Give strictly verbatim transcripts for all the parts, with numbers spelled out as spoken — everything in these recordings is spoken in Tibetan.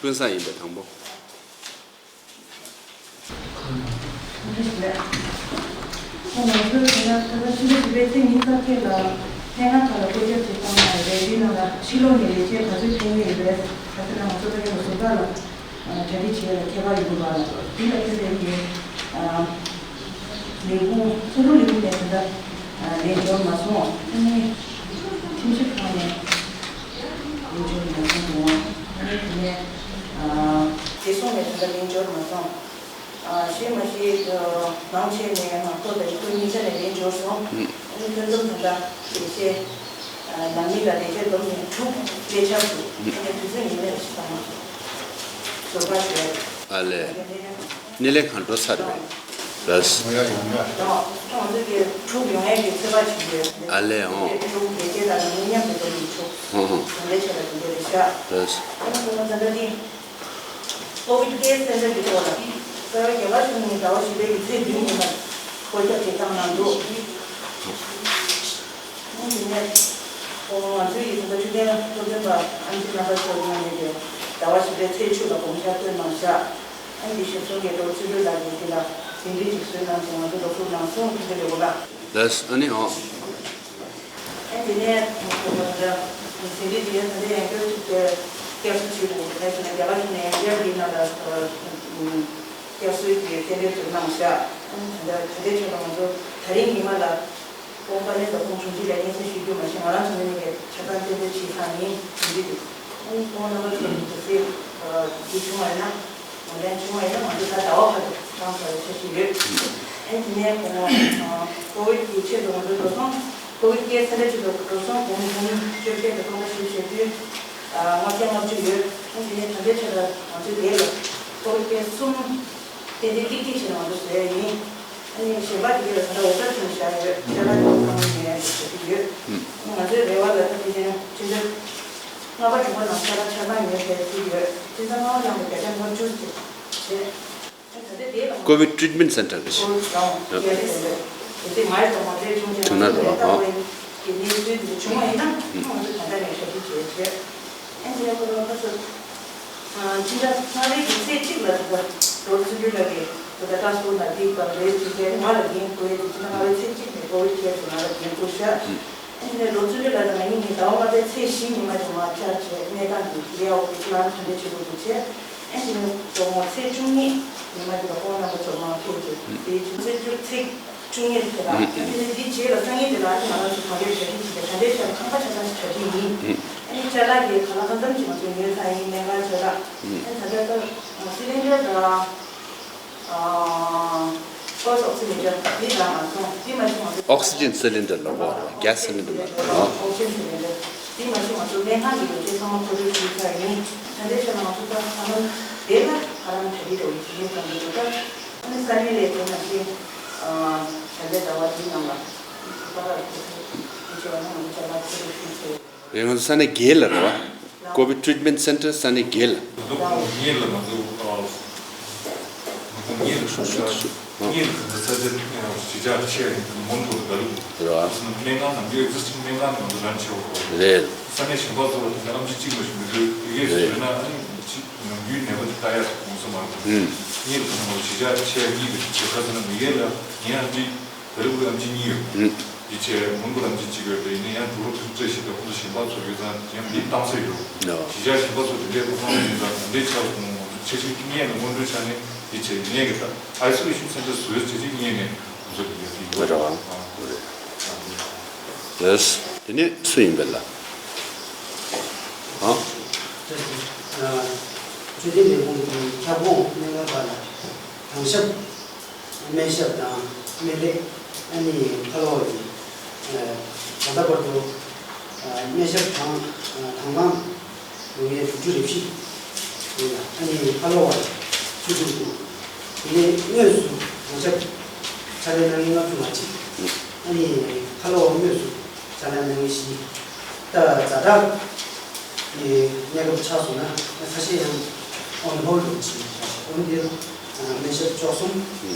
ཀུན་བཟང་ཡིན་པས་དང་པོ། ཁོང་ང་ཚོའི་དེ་སྔ་ད་ལྟ་ཕྱི་ཟླ་བཞི་པའི་ཚེས་ཉི་ཤུ་རྩ་བརྒྱད་ལ་སྙན་ངག་ཐོག་ལ་བཀོད་ཁྱབ་ཅིག་བཏང་གནང་ཡོད་རེད། དེའི་ནང་ལ་ཕྱི་ལོགས་ནས་ལས་བྱེད་ག་ཚོད་ཕེབས་ངེས་ཡོད་པས། ག་ཚོད་ན་ང་ཚོ་ད་ཡོད་ཟུར་པ་ལ་གྲ་སྒྲིག་བྱེད་ཡ་ལ་ཁྱད་པར་ཡོད་དགོས་པ་ལ། དེ་ལ་ཕེབས་པའི་གི་ལས་ཁུངས་ཚོགས་དྲུང་ལས་ཁུངས་ནས་ད་ལྟ་ལན་འབྱོར་མ་སོང་། ཨ་ནི་ཁྲིམས་ཞིབ་ཁང་ནས་ལན་འབྱོར་མ་སོང་འདུག་ཨ་ནི་དེ་ནས་བདེ་སྲུང་ནས་ད་ལྟ་ལན་འབྱོར་མ་སོང་། ཨ་ཤེས་མ་ཤེས། ནང་ཆེན་ནས་ང་ཁོ་དང་ཁོ་གཉིས་ཆ་ནས་ལན་འབྱོར་སོང་། ཨ་ནི་ཁྱོད་ཚོ་ད་ལྟ་ལས་བྱེད་ནང་མི་ལ་ལས་བྱེད་བསྡོམས་ནས་དྲུག་སླེབས་ཚར་འདུག་ཨ་ནི་དུས་ཚོད་ཉིན་མོ་ཞིག་བཏང་མ་སོང་། ཟུར་པ་ཞུ་ཡ་རེད། ཨ་ལས། སྣེ་ལེན་གང་འགྲོ་ཚར་རེད་པས། ལགས། ང་ཚོ་གི་དྲུག་ཡོང་ཡས་ཀྱི་ཚོད་དཔག་བྱེད་ཀྱི་ཡོད། ཨ་ལས། འོང་། དྲུག་ལས་བྱེད་དང་མི་མཉམ་དུ་འགྲོ་གི་འདུག་ཧོ་ཧོ། གང་འདྲ་བྱས་ལ་དེ་འདྲ་རེད་ཤག་ལགས། ཨ་ནི་ཁོང་ད་ལྟ་འདི་ཀོ་ཝིད་ཀེར་སེན་ཊར་གྱི་ཐོག་ལ་གསར་པ་རྒྱ་གར་གཞུང་ནས་ཟླ་བ་བཞི་པའི་གི་ཚེས་བདུན་ཉིན་ལ་བཀོད་ཁྱབ་བྱེད་སྟངས་གནང་འདུག་ཨ་ནི་དེ་ནས་ཁོང་ང་ཚོའི་ཡི་དམ་པ་ཆོས་ལྡན་སློབ་སྟོན་པ་ཨེམ་ཆི་རྣམ་པ་མཆོག་ཡོང་ནས་ཀྱི་ཟླ་བ་བཞི་པའི་ཚེས་བཅུ་ལ་དགོངས་འཆར་བཏོན་གནང་བཞག་ཨ་ནི་ཞབས་དྲུང་གི་རྡོ་རྗེ་བཙུན་ལགས་ཀྱིས་འདི་ལ་ཟིན་བྲིས་ཅིག་བཟོས་གནང་སོང་། ང་ཚོ་རོགས་སྐྱོར་གནང་སོང་། ཐུགས་རྗེ་ལེགས་འོ་ལགས། ལགས། ཨ་ནི་འོ། ཨ་ནི་དེ་ནས་ཁོང་ཚོ་ཟིན་བྲིས་དེ་ད་ལྟ་ཡང་བསྐྱར་ཅིག་བསྐྱར་གསོ་བྱེད་དགོས་གལ་ཆེ་ན་རྒྱ་གར་གཞུང་ནས་ཡང་བསྐྱར་འདིའི་ནང་ལ་བསྐྱར་གསོའི་གི་གཏན་འབེབས་ཅིག་གནང་བཞག་ཨ་ནི་ད་ལྟ་ད་ལྟའི་ཆར་ལ་ང་ཚོ་ད་རིང་ཉི་མ་ལ། ཁོང་དཀའ་ལས་ཟབ་ཁོང་དྲུང་ཆེ་ལ་སྙན་སེང་ཞུ་རྒྱུ་མ་བྱས་ང་རང་ཚོ་ངོས་ནས་ཆ་ཚང་གཏན་འབེབས་བྱས་ཚར་ཡིན་ཟིན་བྲིས་དེ། ཨ་ནི་ཁོང་རྣམ་པ་ཚོ་གི་གལ་སྲིད་འདི་བྱུང་བ་ཡིན་ན། ངོ་ལན་བྱུང་བ་ཡིན་ན་ང་ཚོ་ད་ཟླ་བ་ཁ་ཐུག་བཏང་ཚར་བའི་འཆར་གཞི་ཡོད། ཨ་ནི་དེ་ནས་ཁོང་ཀོ་ཝིད་ཀྱི་ཆེད་དུ་ང་ཚོ་འགྲོ་སོང་། ཀོ་ཝིད་ཀེར་སེན་ཊར་ཆེད་དུ་འགྲོ་སོང་གོང་བུ་བུམ་བཅོ་བརྒྱད་དང་སྟོང་ཕྲག་བཞི་བཅུ་ཞེ་བདུན། ལྔ་བརྒྱ་ལྔ་བཅུ་ཡོད། ཨ་ནི་དེ་ནས་ད་ལྟའི་ཆར་ལ་ང་ཚོའི་སྡེ་ལ་ཀོ་ཝིད་ཀེར་གསུམ་ཏན་ཏན་ཏིག་ཏིག་བྱས་ནས་ང་ཚོ་བཟོ་ཡ་ཡིན། ཨ་ནི་གཞན་པ་དེ་གས་ལ་ད་ལྟ་འོ་ཐབས་བྱུང་བཞག་ཡོད། ཅ་ལག་དེ་ཚང་མ་ཉོ་ཡ་དེ་བྱེད་ཀྱི་ཡོད། ཨ་ནི་ང་ཚོའི་རེ་བ་ལ་ད་དེ་བཞིན་སྤྱི་ཟླ་ལྔ་པ་དྲུག་པ་ནང་ཅ་ལག་ཆ་ཚང་ཉོས་བསྡད་ཀྱི་ཡོད། སྤྱི་ཟླ་ལྔ་པ་ནང་ལ་བརྒྱ་ཆ་ལྔ་བཅུ་ཙམ་བྱས། ཨ་ནི་ད་ལྟ་དེ་ལ་ང་ཚོ་ཀོ་ཝིད་ཊི་རི་ཊི་མེན་ཊི་སེན་ཊར་རེད། ཀོ་ཝིད་ཀེར་སེན་ཊར་དེ་ཚོའི་མ་ཡི་དང་མ་འབྲེལ་བྱུང་རྗེས་ང་ཚོ་ལས་ཀ་བའི་གི་གནས་ཚུལ་དེ་ཚོ་བྱུང་བ་ཡིན་ན་ང་ཚོ་ད་ལྟ་ནས་ཞབས་ཕྱི་བྱས་བྱས། ཨ་ནི་ཁོ་རང་ཁ་ཚོ། ཕྱི་ཟླ་ལྔ་པའི་གི་ཚེས་གཅིག་ལ་ད་ལྟ་རྡོ་རྗེ་བཙུན་ལགས་ཀྱིས་ད་ལྟ་ཀྲན་སི་པོར་ཊི་ལ་དེའི་སྐབས་རེད་ཅེས་བྱས་ང་ལ་འགན་བསྐུར་ཡས་དེ་ཕྱི་ཟླ་ལྔ་པའི་ཚེས་གཅིག་ནས་ཀོ་ཝིད་ཁེར་དུ་ང་ལ་འགན་བསྐུར་ཤག་ཨ་ནི་རྡོ་རྗེ་བཙུན་ལགས་དང་ང་གཉིས་ཀྱིས་ཟླ་བ་ལྔ་པའི་ཚེས་བཞི་ཉི་མ་དེ་མར་བཅར་བྱས་གནས་སྟངས་དེ་ལེའུ་ཊི་ལ་ནི་ག་འདྲ་བྱེད་དགོས་འདུག་བྱས། ཨ་ནི་དེ་ནས་དགོང་མོ་ཚེས་བཅུ་གཉིས་ཉི་མ་དེ་ལ་ཁོང་རྣམ་པ་ཚོ་མར་ཕེབས་ཏེ་དེའི་ཚེས་བཅུ་ཚེས་བཅུ་གཉིས་དེ་ལ་ཨ་ནི་དེའི་རྗེས་ལ་སང་ཉིན་དེ་ལ་ཨ་ནི་ང་རང་ཚོ་གང་ལེགས་གྲ་སྒྲིག་བྱས་ཏེ་ད་ལྟའི་ཆར་ཁང་པ་ཆ་ཚང་ཞིག་གྲ་སྒྲིག་ཡིན། ཨ་ནི་ཅ་ལག་གི་གང་ལ་གང་འཚམ་ཞིག་ང་ཚོས་ཉོས་ཚར་ཡིན། སྨན་ཁང་ཅ་ལག་ཨ་ནི་ད་ལྟ་ད་སི་ལིན་ཌར་དང་། ཨོག་སི་ཇན་སི་ལིན་ཌར་ལ་འོ་རེད། གྷེ་སི་སི་ལིན་ཌར་ལ་འོ་རེད། གྷེ་སི་སི་ལིན་ཌར་ལ་འོ། ཨོག་སི་ཇན་སི་ལིན་ཌར་དེ་མ་གཏོགས་ང་ཚོ་སྨན་ཁང་གི་ཡོ་བྱད་ཚང་མ་མཁོ་སྤྲོད་ཞུས་ཚར་ཡིན། ད་ལྟའི་ཆར་ང་ཚོ་ད་ཁ་ལམ་དེ་ལ་ཁ་ལམ་གྲ་སྒྲིག་འགྲོ་གི་ཡིན་ཙང་འདུག་ད་ཨ་ནི་ས་གནས་ལས་དེ་མ་གཏོགས་ད་ལྟའི་ཟླ་བ་འདིའི་ནང་ལ་ད་ལྟ་ཁོ་ཚོ་དེ་བྱས་པ་ན་ང་ཚོ་ཅ་ལག་མཁོ་སྤྲོད་ཞུས་ཚར་ཡོད། རེད། ང་ཚོ་ས་གནས་བརྒྱད་ལ་རེད་བ། ཀོ་ཝིད་ཊི་རི་ཊི་མེན་ཊི་སེན་ཊར་ས་གནས་བརྒྱད་ལ། ད་དུང་ངེད་ལ་ང་ཚོ་ཨ། ང་ཚོ་ངེད་ལ་ཧྲུའུ་ཅི་ཨ། ངེད་ལ་ད་ལྟ་ས་ཆ་གཞིས་ཆགས་ཆེ་ཡིན་དུ་མོན་གྷོ་ལ་ད་ལུ། རེད་བ། སྨན་ཁང་ནང་གི་ཨེག་ཛིས་ཊིང་སྨན་ཁང་ནང་དུ་རང་ཆེ་བ་གོ། རེད། ས་གནས་གཞན་པ་ཚོ་ལ་ད་ལྟ་ཨེམ་ཆི་གཅིག་མ་ཞིག་མི་འདུག་དེ་གས་རེད། ཞུས་ན་ཨ་ནི་གཅིག་ནམ་རྒྱུན་ནད་པ་དེ་ལྟ་ཡག་གོང་ས་མ་རེད། ཨུམ། ངེད་ལ་ད་ལྟ་གཞིས་ཆགས་ཆེ་གཉིས་ཀྱི་གྲས་ཁ་ཚ་ན་མི་ཡས་ལ་ངའི་ཨེམ་ཆི། ད་རེས་ཨེམ་ཆི་གཉིས་ཡོད། ཨུ། དེ་བྱས་མོན་གྷོ་ཨེམ་ཆི་གཅིག་ཡོད་པས་ཡིན་ན་ཡང་འབྲུག་རོ་ཕིན་བཀྲ་ཤིས་དང་ཁོང་ཚོ་གཞན་པ་ཚོ་ཡོད་ཙང་ཡང་མི་གཏམ་ས་ཡོད། ནོ། གཞིས་ཆགས་གཞན་པ་ཚོ་དེ་འདྲའི་ཁོ་ཚང་ཡོད་ཙང་དེ་འདྲའི་ཆ་ལ་ཁོང་ཚོ་ཆེ་ཤོས་ཀྱི་གཉེན་ནས་སྔོན་འགྲོའི་ཆ་ནས་དེ་བྱས་གཉེན་གྱི་ད་ཨའི་སོ་ལེ་ཤན་སེན་ཊར་བཟོས་བྱས་ཀྱི་གཉེན་ནས་ཁོང་ཚོ་དེ་ཡོད་དེ་ཡོད། རེད་བ། ཨ། རེད། དེ་ནས་སུ་ཡིན་པས་ལ། ཨ། ཆོས་དད་ལས་ཁུངས་ཀྱི་ཁྱབ་ཁོངས་སྨན་ཁང་ཁག་ལ་དྭངས་ཞབས། སྨན་ཞབས་དང་སྨན་ལས། ཨ་ནི་ཕ་ལོ་བ་ཡིན། ད་ལྟ་བར་དུ་སྨན་ཞབས་དང་དང་བླངས་ཡོང་ཡས་དྲུག་ཅུ་རེ་བཞི་ཡོད་ལ། ཨ་ནི་ཕ་ལོ་བ་བཅུ་དྲུག་འདུག་དེ་ནས་དངོས་སུ་དྭངས་ཞབས་ཕྱག་ལས་གནང་མཁན་ལྔ་བཅུ་ང་གཅིག་ཨ་ནི་ཕ་ལོ་བ་དངོས་སུ་ཕྱག་ལས་གནང་མཁན་བཞི། ད་ཛ་དྲག་གི་གནས་སྐབས་ཆགས་སོང་ན་ཁ་ཤས་ཡང་ཨོན་ཧོལ་དུ་ཕྱིན། ཨོན་དེ་སྨན་ཞབས་བཅུ་གསུམ།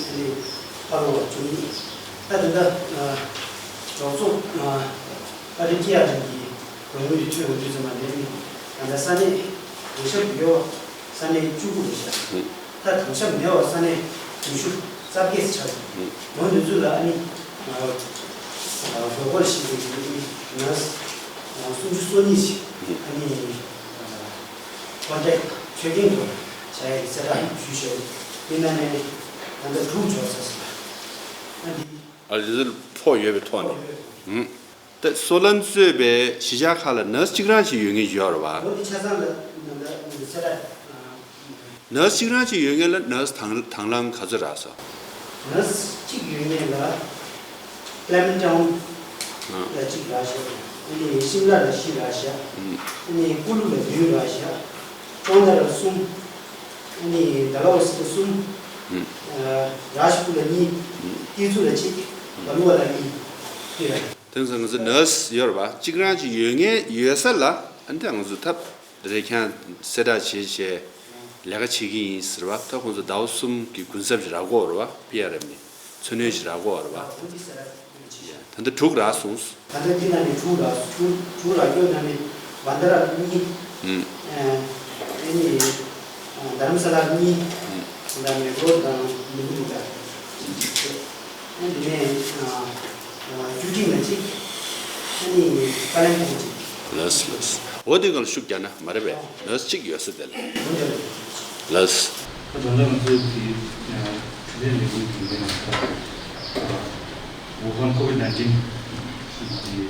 ཨ་ནི་ཕ་ལོ་བ་བཅུ་གཉིས། ད་དེ་འདྲ་རོགས་ཚོགས་ཨ་རི་ཀི་ཡ་རང་གི་གོ་ཡོང་གི་ཐོས་ཡོང་དུས་ཙམ་པ་ནས་ནི་ད་ལྟ་ས་གནས་དེང་ཞབས་ཡོ་ ས་གནས་བཅུ་དགུ་རེད་ཤག་ད་དམ་བཅའ་མེད་པར་ས་གནས་ཉི་ཤུ་རྩ་བརྒྱད་ཙམ་ཆགས་འདུག་འོ་འདི་ཚོ་ལ་ཨ་ནི་དགོས་མཁོ་ཞིག་གི་ནར་སི་སུམ་ཅུ་སོ་གཉིས་ཤིག་ཨ་ནི་ཀོན་ཊེག་ཆོད་གན་དུ་བྱ་ཡག་གི་གསལ་བསྒྲགས་ཞུས་ཤག་དེ་ནང་ནས་ད་ལྟ་དྲུག་འབྱོར་ཚར་སོང་། ཨ་འདི་ཨ་རི་ཟིལ་ཕོག་ཡོད་པའི་ཐོག་ནས། ད་སོ་ལན་གཙོས་པའི་གཞིས་ཆགས་ཁག་ལ་ནར་སི་གཅིག་རང་ཞིག་ཡོད་མཁན་ཡོད་རེད་བ། འོ་དེ་ཆ་ཚང་ལ་ནང་ལ་ནང་ལ་ཚད་ལ། ནར་སི་གཅིག་རང་ཞིག་ཡོད་མཁན་ལ་ནར་སི་དང་དང་བླངས་ག་ཚོད་རག་སོང་། ནར་སི་གཅིག་ཡོད་མཁན་ལ་ཀླེ་མན་ཊའུན་ལ་གཅིག་རག་ཤག་ཨ་ནི་ཤིམ་ལ་ལ་བཞི་རག་ཤག་ཨ་ནི་ཀུ་ལུ་ལ་བདུན་རག་ཤག་ཀྲོང་ཏ་ལ་གསུམ། ཨ་ནི་ཌལ་ཧོ་སི་ལ་གསུམ། རཱཇ་པུར་ལ་གཉིས། ཏི་ཙུ་ལ་གཅིག་བ་ལུ་བ་ལ་གཉིས། དེ་རེད། དེང་སང་ང་ཚོ་ནར་སི་ཡོད་རེད་བ། གཅིག་རང་ཅིག་ཡོད་ངེས་ཡོད་ས་ལ་ཨ་འདྲ་ང་ཚོ་ཐབས་དེ་རེད་ཁྱང་གསལ་བསྒྲགས་བྱེད་བྱས་ལས་ཀ་བྱེད་ཀྱི་ཡིན་ཟེར་བ། ད་ཁོང་ཚོ་ཟླ་བ་གསུམ་གྱི་གུན་གསབ་ཅིག་རག་གོ་རེད་བ། པི་ཨར་ཨེམ་ནས་མཚོན་ནུས་ཅིག་རག་གོ་རེད་བ། ད་ལྟ་དྲུག་རག་སོང་། ད་ལྟ་འདི་ནང་ནས་དྲུག་རག་དྲུག་དྲུག་རག་རྒྱུ་ནང་ནས་བན་ད་ར་གཉིས། ཨ་ནི་རྡ་རམ་ས་ལ་གཉིས། ད་ལྟ་མེག་ལོར་དང་མི་ལུ་དང་གཅིག་གཅིག་བྱས། ཨ་འདི་ནས་ཀྱུ་ཀྲིང་ལ་གཅིག་ཨ་ནི་ཀ་ལན་ཕུང་གཅིག་ལགས་ལགས། འོ་དེ་གང་ལ་ཤུགས་རྒྱག་ན་མ་རེད་པས། ལགས་གཅིག་ཡོད་ས་དེ་ལ། འོ་འདི་ལགས། ད་ད་ལྟ་ང་ཚོའི་གི་འཕྲོད་བསྟེན་ལས་ཁུངས་ཀྱི་ངོས་ནས་ཝུ་ཧན་ཁོ་ཝིད་ནའིན་ཊིན་གི་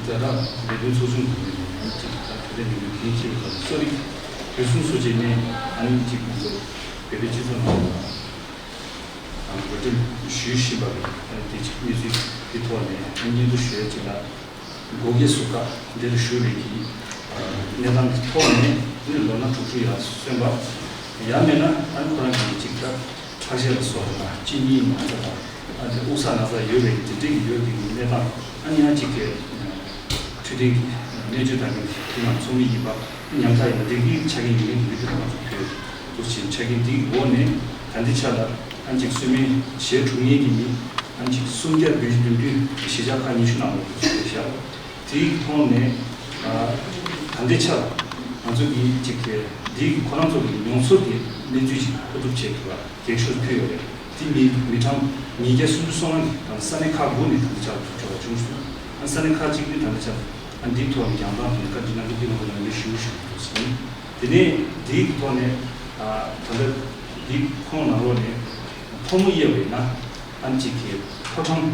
ཛ་དྲག་ལས་དོན་ཚོགས་ཆུང་གི་ངོས་ནས་ཡང་གཅིག་ད་འཕྲོད་བསྟེན་ལས་ཁུངས་འགན་འཁྱེར་བ་གསོ་རིག་རུལ་སུངས་སོ་བཅས་ནས་ཨ་ནི་གཅིག་ང་ཚོ་བོད་པའི་སྤྱི་ཚོགས་ནང་ལ་འགོ་ཁྲིད་ཞུས་བཞིན་པ་རེད། ཨ་ནི་དེ་གཅིག་གནས་ཚུལ་འདི་ཐོག་ནས་ཨ་ནི་སྙན་ཐོ་ཞུ་ཡ་གཅིག་ལ། དགོས་གལ་ཟུར་བཀག་འདིར་ཞུ་བའི་གི་གནས་སྟངས་ཀྱི་ཐོག་ནས་ནི་ལོ་ན་དྲུག་ཅུ་ཡར་སོན་པ་ཡང་མིན་ན་ཨ་ནི་ཁོ་རང་གི་གཅིག་ད་ཁྲག་ཤེད་ལ་སོགས་པ་དང་གཅིན་སྙིའི་ན་ཚ་དང་ཨ་ནི་དབུགས་བསགས་ན་ཚ་ཡོད་པའི་དེ་འདྲའི་གི་ཡོད་པའི་གནས་སྟངས་ཨ་ནི་ཡང་གཅིག་གི་འཕྲོད་བསྟེན་གྱི་སྨན་བཅོས་དང་དེ་རྣམས་ཚོགས་མི་ཡིན་པ་ཉམས་ཐག་ཡིན་པ་འདི་གི་ཆ་རྐྱེན་ཡིན་མིན་གྱི་མི་དེ་ང་ཚོ་བོད་དུ་ཕྱིན་ཆ་རྐྱེན་འདིའི་འོག་ནས་ད་ལྟའི་ཆ་ལ་ཨ་ནི་གཅིག་གསོས་སྨན་བཞེས་གྲུབ་མཁན་གྱི་མི་ཨ་ནི་གཅིག་སུམ་བརྒྱ་བདུན་ཅུ་དོན་བདུན་གཞིས་ཆགས་ཁག་ཉི་ཤུ་ནང་ལ་འདུག་ཟེར་བཞག་དེའི་ཐོག་ནས་ཨ་ད་ལྟའི་ཆར་ང་ཚོ་གིས་ཅིག་གི་འདིའི་གི་ཁོ་རང་ཚོ་གི་མྱོང་ཚོར་གྱི་གནས་ཚུལ་ཅིག་མཁོ་སྒྲུབ་བྱེད་ཐུབ་པ་འགེངས་ཤོག་ཕུལ་ཡོད་རེད། དེ་མི་མི་གྲངས་ཉིས་བརྒྱ་སུམ་ཅུ་སོ་ལྔ་གི་ད་ས་གནས་ཁག་དགུ་ནས་ད་ལྟའི་ཆར་འབྱོར་བ་བྱུང་སོང་། ཨ་ས་གནས་ཁག་ཅིག་ནས་ད་ལྟའི་ཆར་ཨ་འདིའི་ཐོག་ནས་རྒྱང་ཐག་དང་བཀའ་འདྲི་གནང་གི་འདི་ང་ཚོ་ནང་མི་ཞུ་ཞུ་འདུག་ཟིན། དེ་ནས་འདིའི་ཐོག་ནས་ཨ་ད་ལྟ་འདི་ཁོང་ནང་ལོགས་ནས་ཕོ་མོ་དབྱེ་བས་ན། ཨ་ནི་གཅིག་གི་ཕོ་བྲང་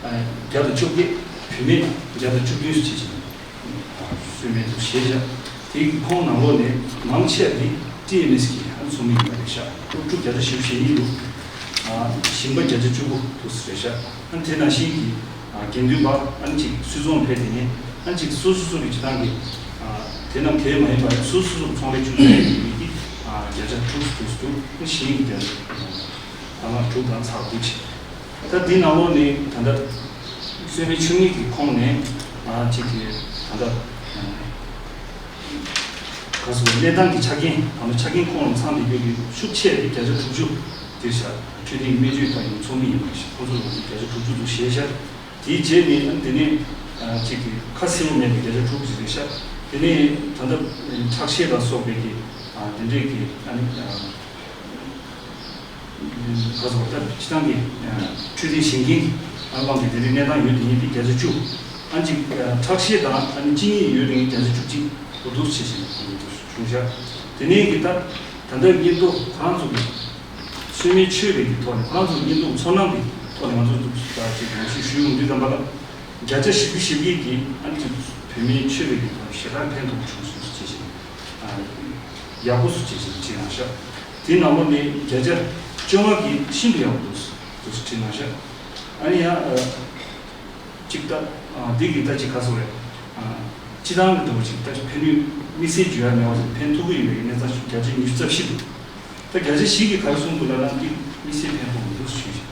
བརྒྱ་དང་བཅོ་བརྒྱད། བུད་མེད་བརྒྱ་དང་བཅུ་བདུན་ཞིག་བྱེད་ཅིང་གསོལ་མེད་དུ་བཞེས་བཞག་དེའི་ཁོང་ནང་ལོགས་ནས་མང་ཆེ་བ་འདི་ཊི་ཨེམ་ཨེས་ཀྱི་ཨ་ནི་ཚོགས་མི་ཡིན་པ་རེད་ཤག་སློབ་ཕྲུག་བརྒྱ་ཆ་བཞི་བཅུ་ཞེ་གཉིས་འདུག་ཞིང་པ་བརྒྱ་ཆ་བཅུ་དགུ་འདུག་ཟེར་རེད་ཤག་ཨ་ནི་དེ་ནང་བཞིན་གྱི་དགེ་འདུན་པ་ཨ་ནི་གཅིག་སུད་ཚོང་ཕེབས་དེ་ནས་ཨ་ནི་གཅིག་སོ་སོ་སོ་གི་བྱེད་སྟངས་ཀྱི་དེ་རྣམས་དེ་མ་ཡིན་པར་སོ་སོ་སོ་ཚོང་ལས་བཅུ་གསུམ་ཡིན་པའི་གི་བརྒྱ་ཆ་དྲུག་འདུག་འདུག་ཨ་ནི་གཞན་གྱི་བརྒྱ་ཆ་ཨ་མ་དྲུག་དང་ཚེག་དགུ་བྱས། ད་འདི་ནང་ལོགས་ནས་ད་ལྟ་གསོལ་མེད་ཆོས་ཉིད་ཀྱི་ཁོངས་ནས་ང་གཅིག་གིས་ད་ལྟ་ག་ཟེར་གནས་སྟངས་ཀྱི་ཆ་རྐྱེན་ད་ལྟ་ཆ་རྐྱེན་ཁོངས་ལ་ཚང་བསྡད་རྒྱུ་གི་ཤུགས་ཆེ་བའི་བརྒྱ་ཆ་དྲུག་ཅུ་དེ་བཞག་འཕྲོད་བསྟེན་སྨན་བཅོས་དང་ཡང་ཚོགས་མི་ཡིན་པ་ཞིག་ཁོང་ཚོ་ལ་བརྒྱ་ཆ་དྲུག་ཅུ་ཙམ་བཞེས་བཞག་དེའི་རྗེས་ནས་ཨ་དེ་ནས་གཅིག་གིས་ཁ་གསལ་པོ་མེད་པའི་བརྒྱ་ཆ་དྲུག་ཅུ་རེད་བཞག་དེ་ནས་ད་ལྟ་ཁྲག་ཤེད་ལ་སོགས་པའི་གི་དེ་འདྲས་ཀྱི་ཨ་ནི། ག་ཟེར་བ་ད་སྤྱི་བཏང་གི་འཕྲོད་བསྟེན་བཞེས་མཁན་ཨ་དབང་གི་དེ་རིང་གནས་སྟངས་ཡོད་དེ་ཡིན་པའི་བརྒྱ་ཆ་བཅུ། ཨ་ཅིག་ཁྲག་ཤེད་དང་ཨ་ནི་གཅིན་སྙི་ཡོད་དེ་ཡིན་བརྒྱ་ཆ་བཅུ་གཅིག་འོ་འདུག་བྱེད་བཞིན་འདུག་བྱུང་ཤག་དེ་ནས་གི་ད་ད་ལྟ་བརྙན་ཐུང་ཁོ་རང་ཚོ་གི་གསོལ་མེད་མཆོད་པའི་གི་ཐོག་ནས་ཁོ་རང་ཚོ་གི་བརྙན་ཐུང་ཚོར་སྣང་གི་ཐོག་ནས་ང་ཚོ་ད་ཅིག་ངོ་ཤེས་ཞུ་ཡོང་དུས་ཙམ་པ་ལ་བརྒྱ་ཆ་བཞི་བཅུ་ཞེ་བརྒྱད་ཀྱིས་ཨ་ནི་ཅིག་བོད་མིའི་མཆོད་པའི་གི་ཐོག་ནས་ཞེ་དྲག་ཕན་ཐོགས་བྱུང་སོང་ཟེར་བྱེད་བཞིན། ཡག་པོ་སུ་བྱེད་ཅིང་བྲིས་གནང་ཤག་དེའི་ནང་ལོགས་ནས་བརྒྱ་ཆ་བཅོ་ལྔ་གིས་ཤིན་ཏུ་ཡག་པོ་འདུག་འདུག་བྲིས་གནང་ཤག་ཨ་ནི་ཡང་གཅིག་ལྟ་འདི་གི་ལྟ་ཅིག་ག་སོགས་རེད། སྤྱི་བཏང་གི་འདུག་ཅིག་ལྟ་ཅིག་ཕན་ནུས་དམིགས་བསལ་བརྗོད་ཡ་མེད་པ་ཞིག་ཕན་ཐོགས་ཀྱི་ཡོད་པའི་གནས་སྟངས་ཤིག་བརྒྱ་ཆ་ཉི་ཤུ་རྩ་བཞི་འདུག་ད་བརྒྱ་ཆ་བཞི་གིས་ག་རེ་གསུངས་འདུག་ལབ་ན་འདི་དམིགས་བསལ་ཕན་ཐོགས་མི་འདུག་ཞུས་ཤག་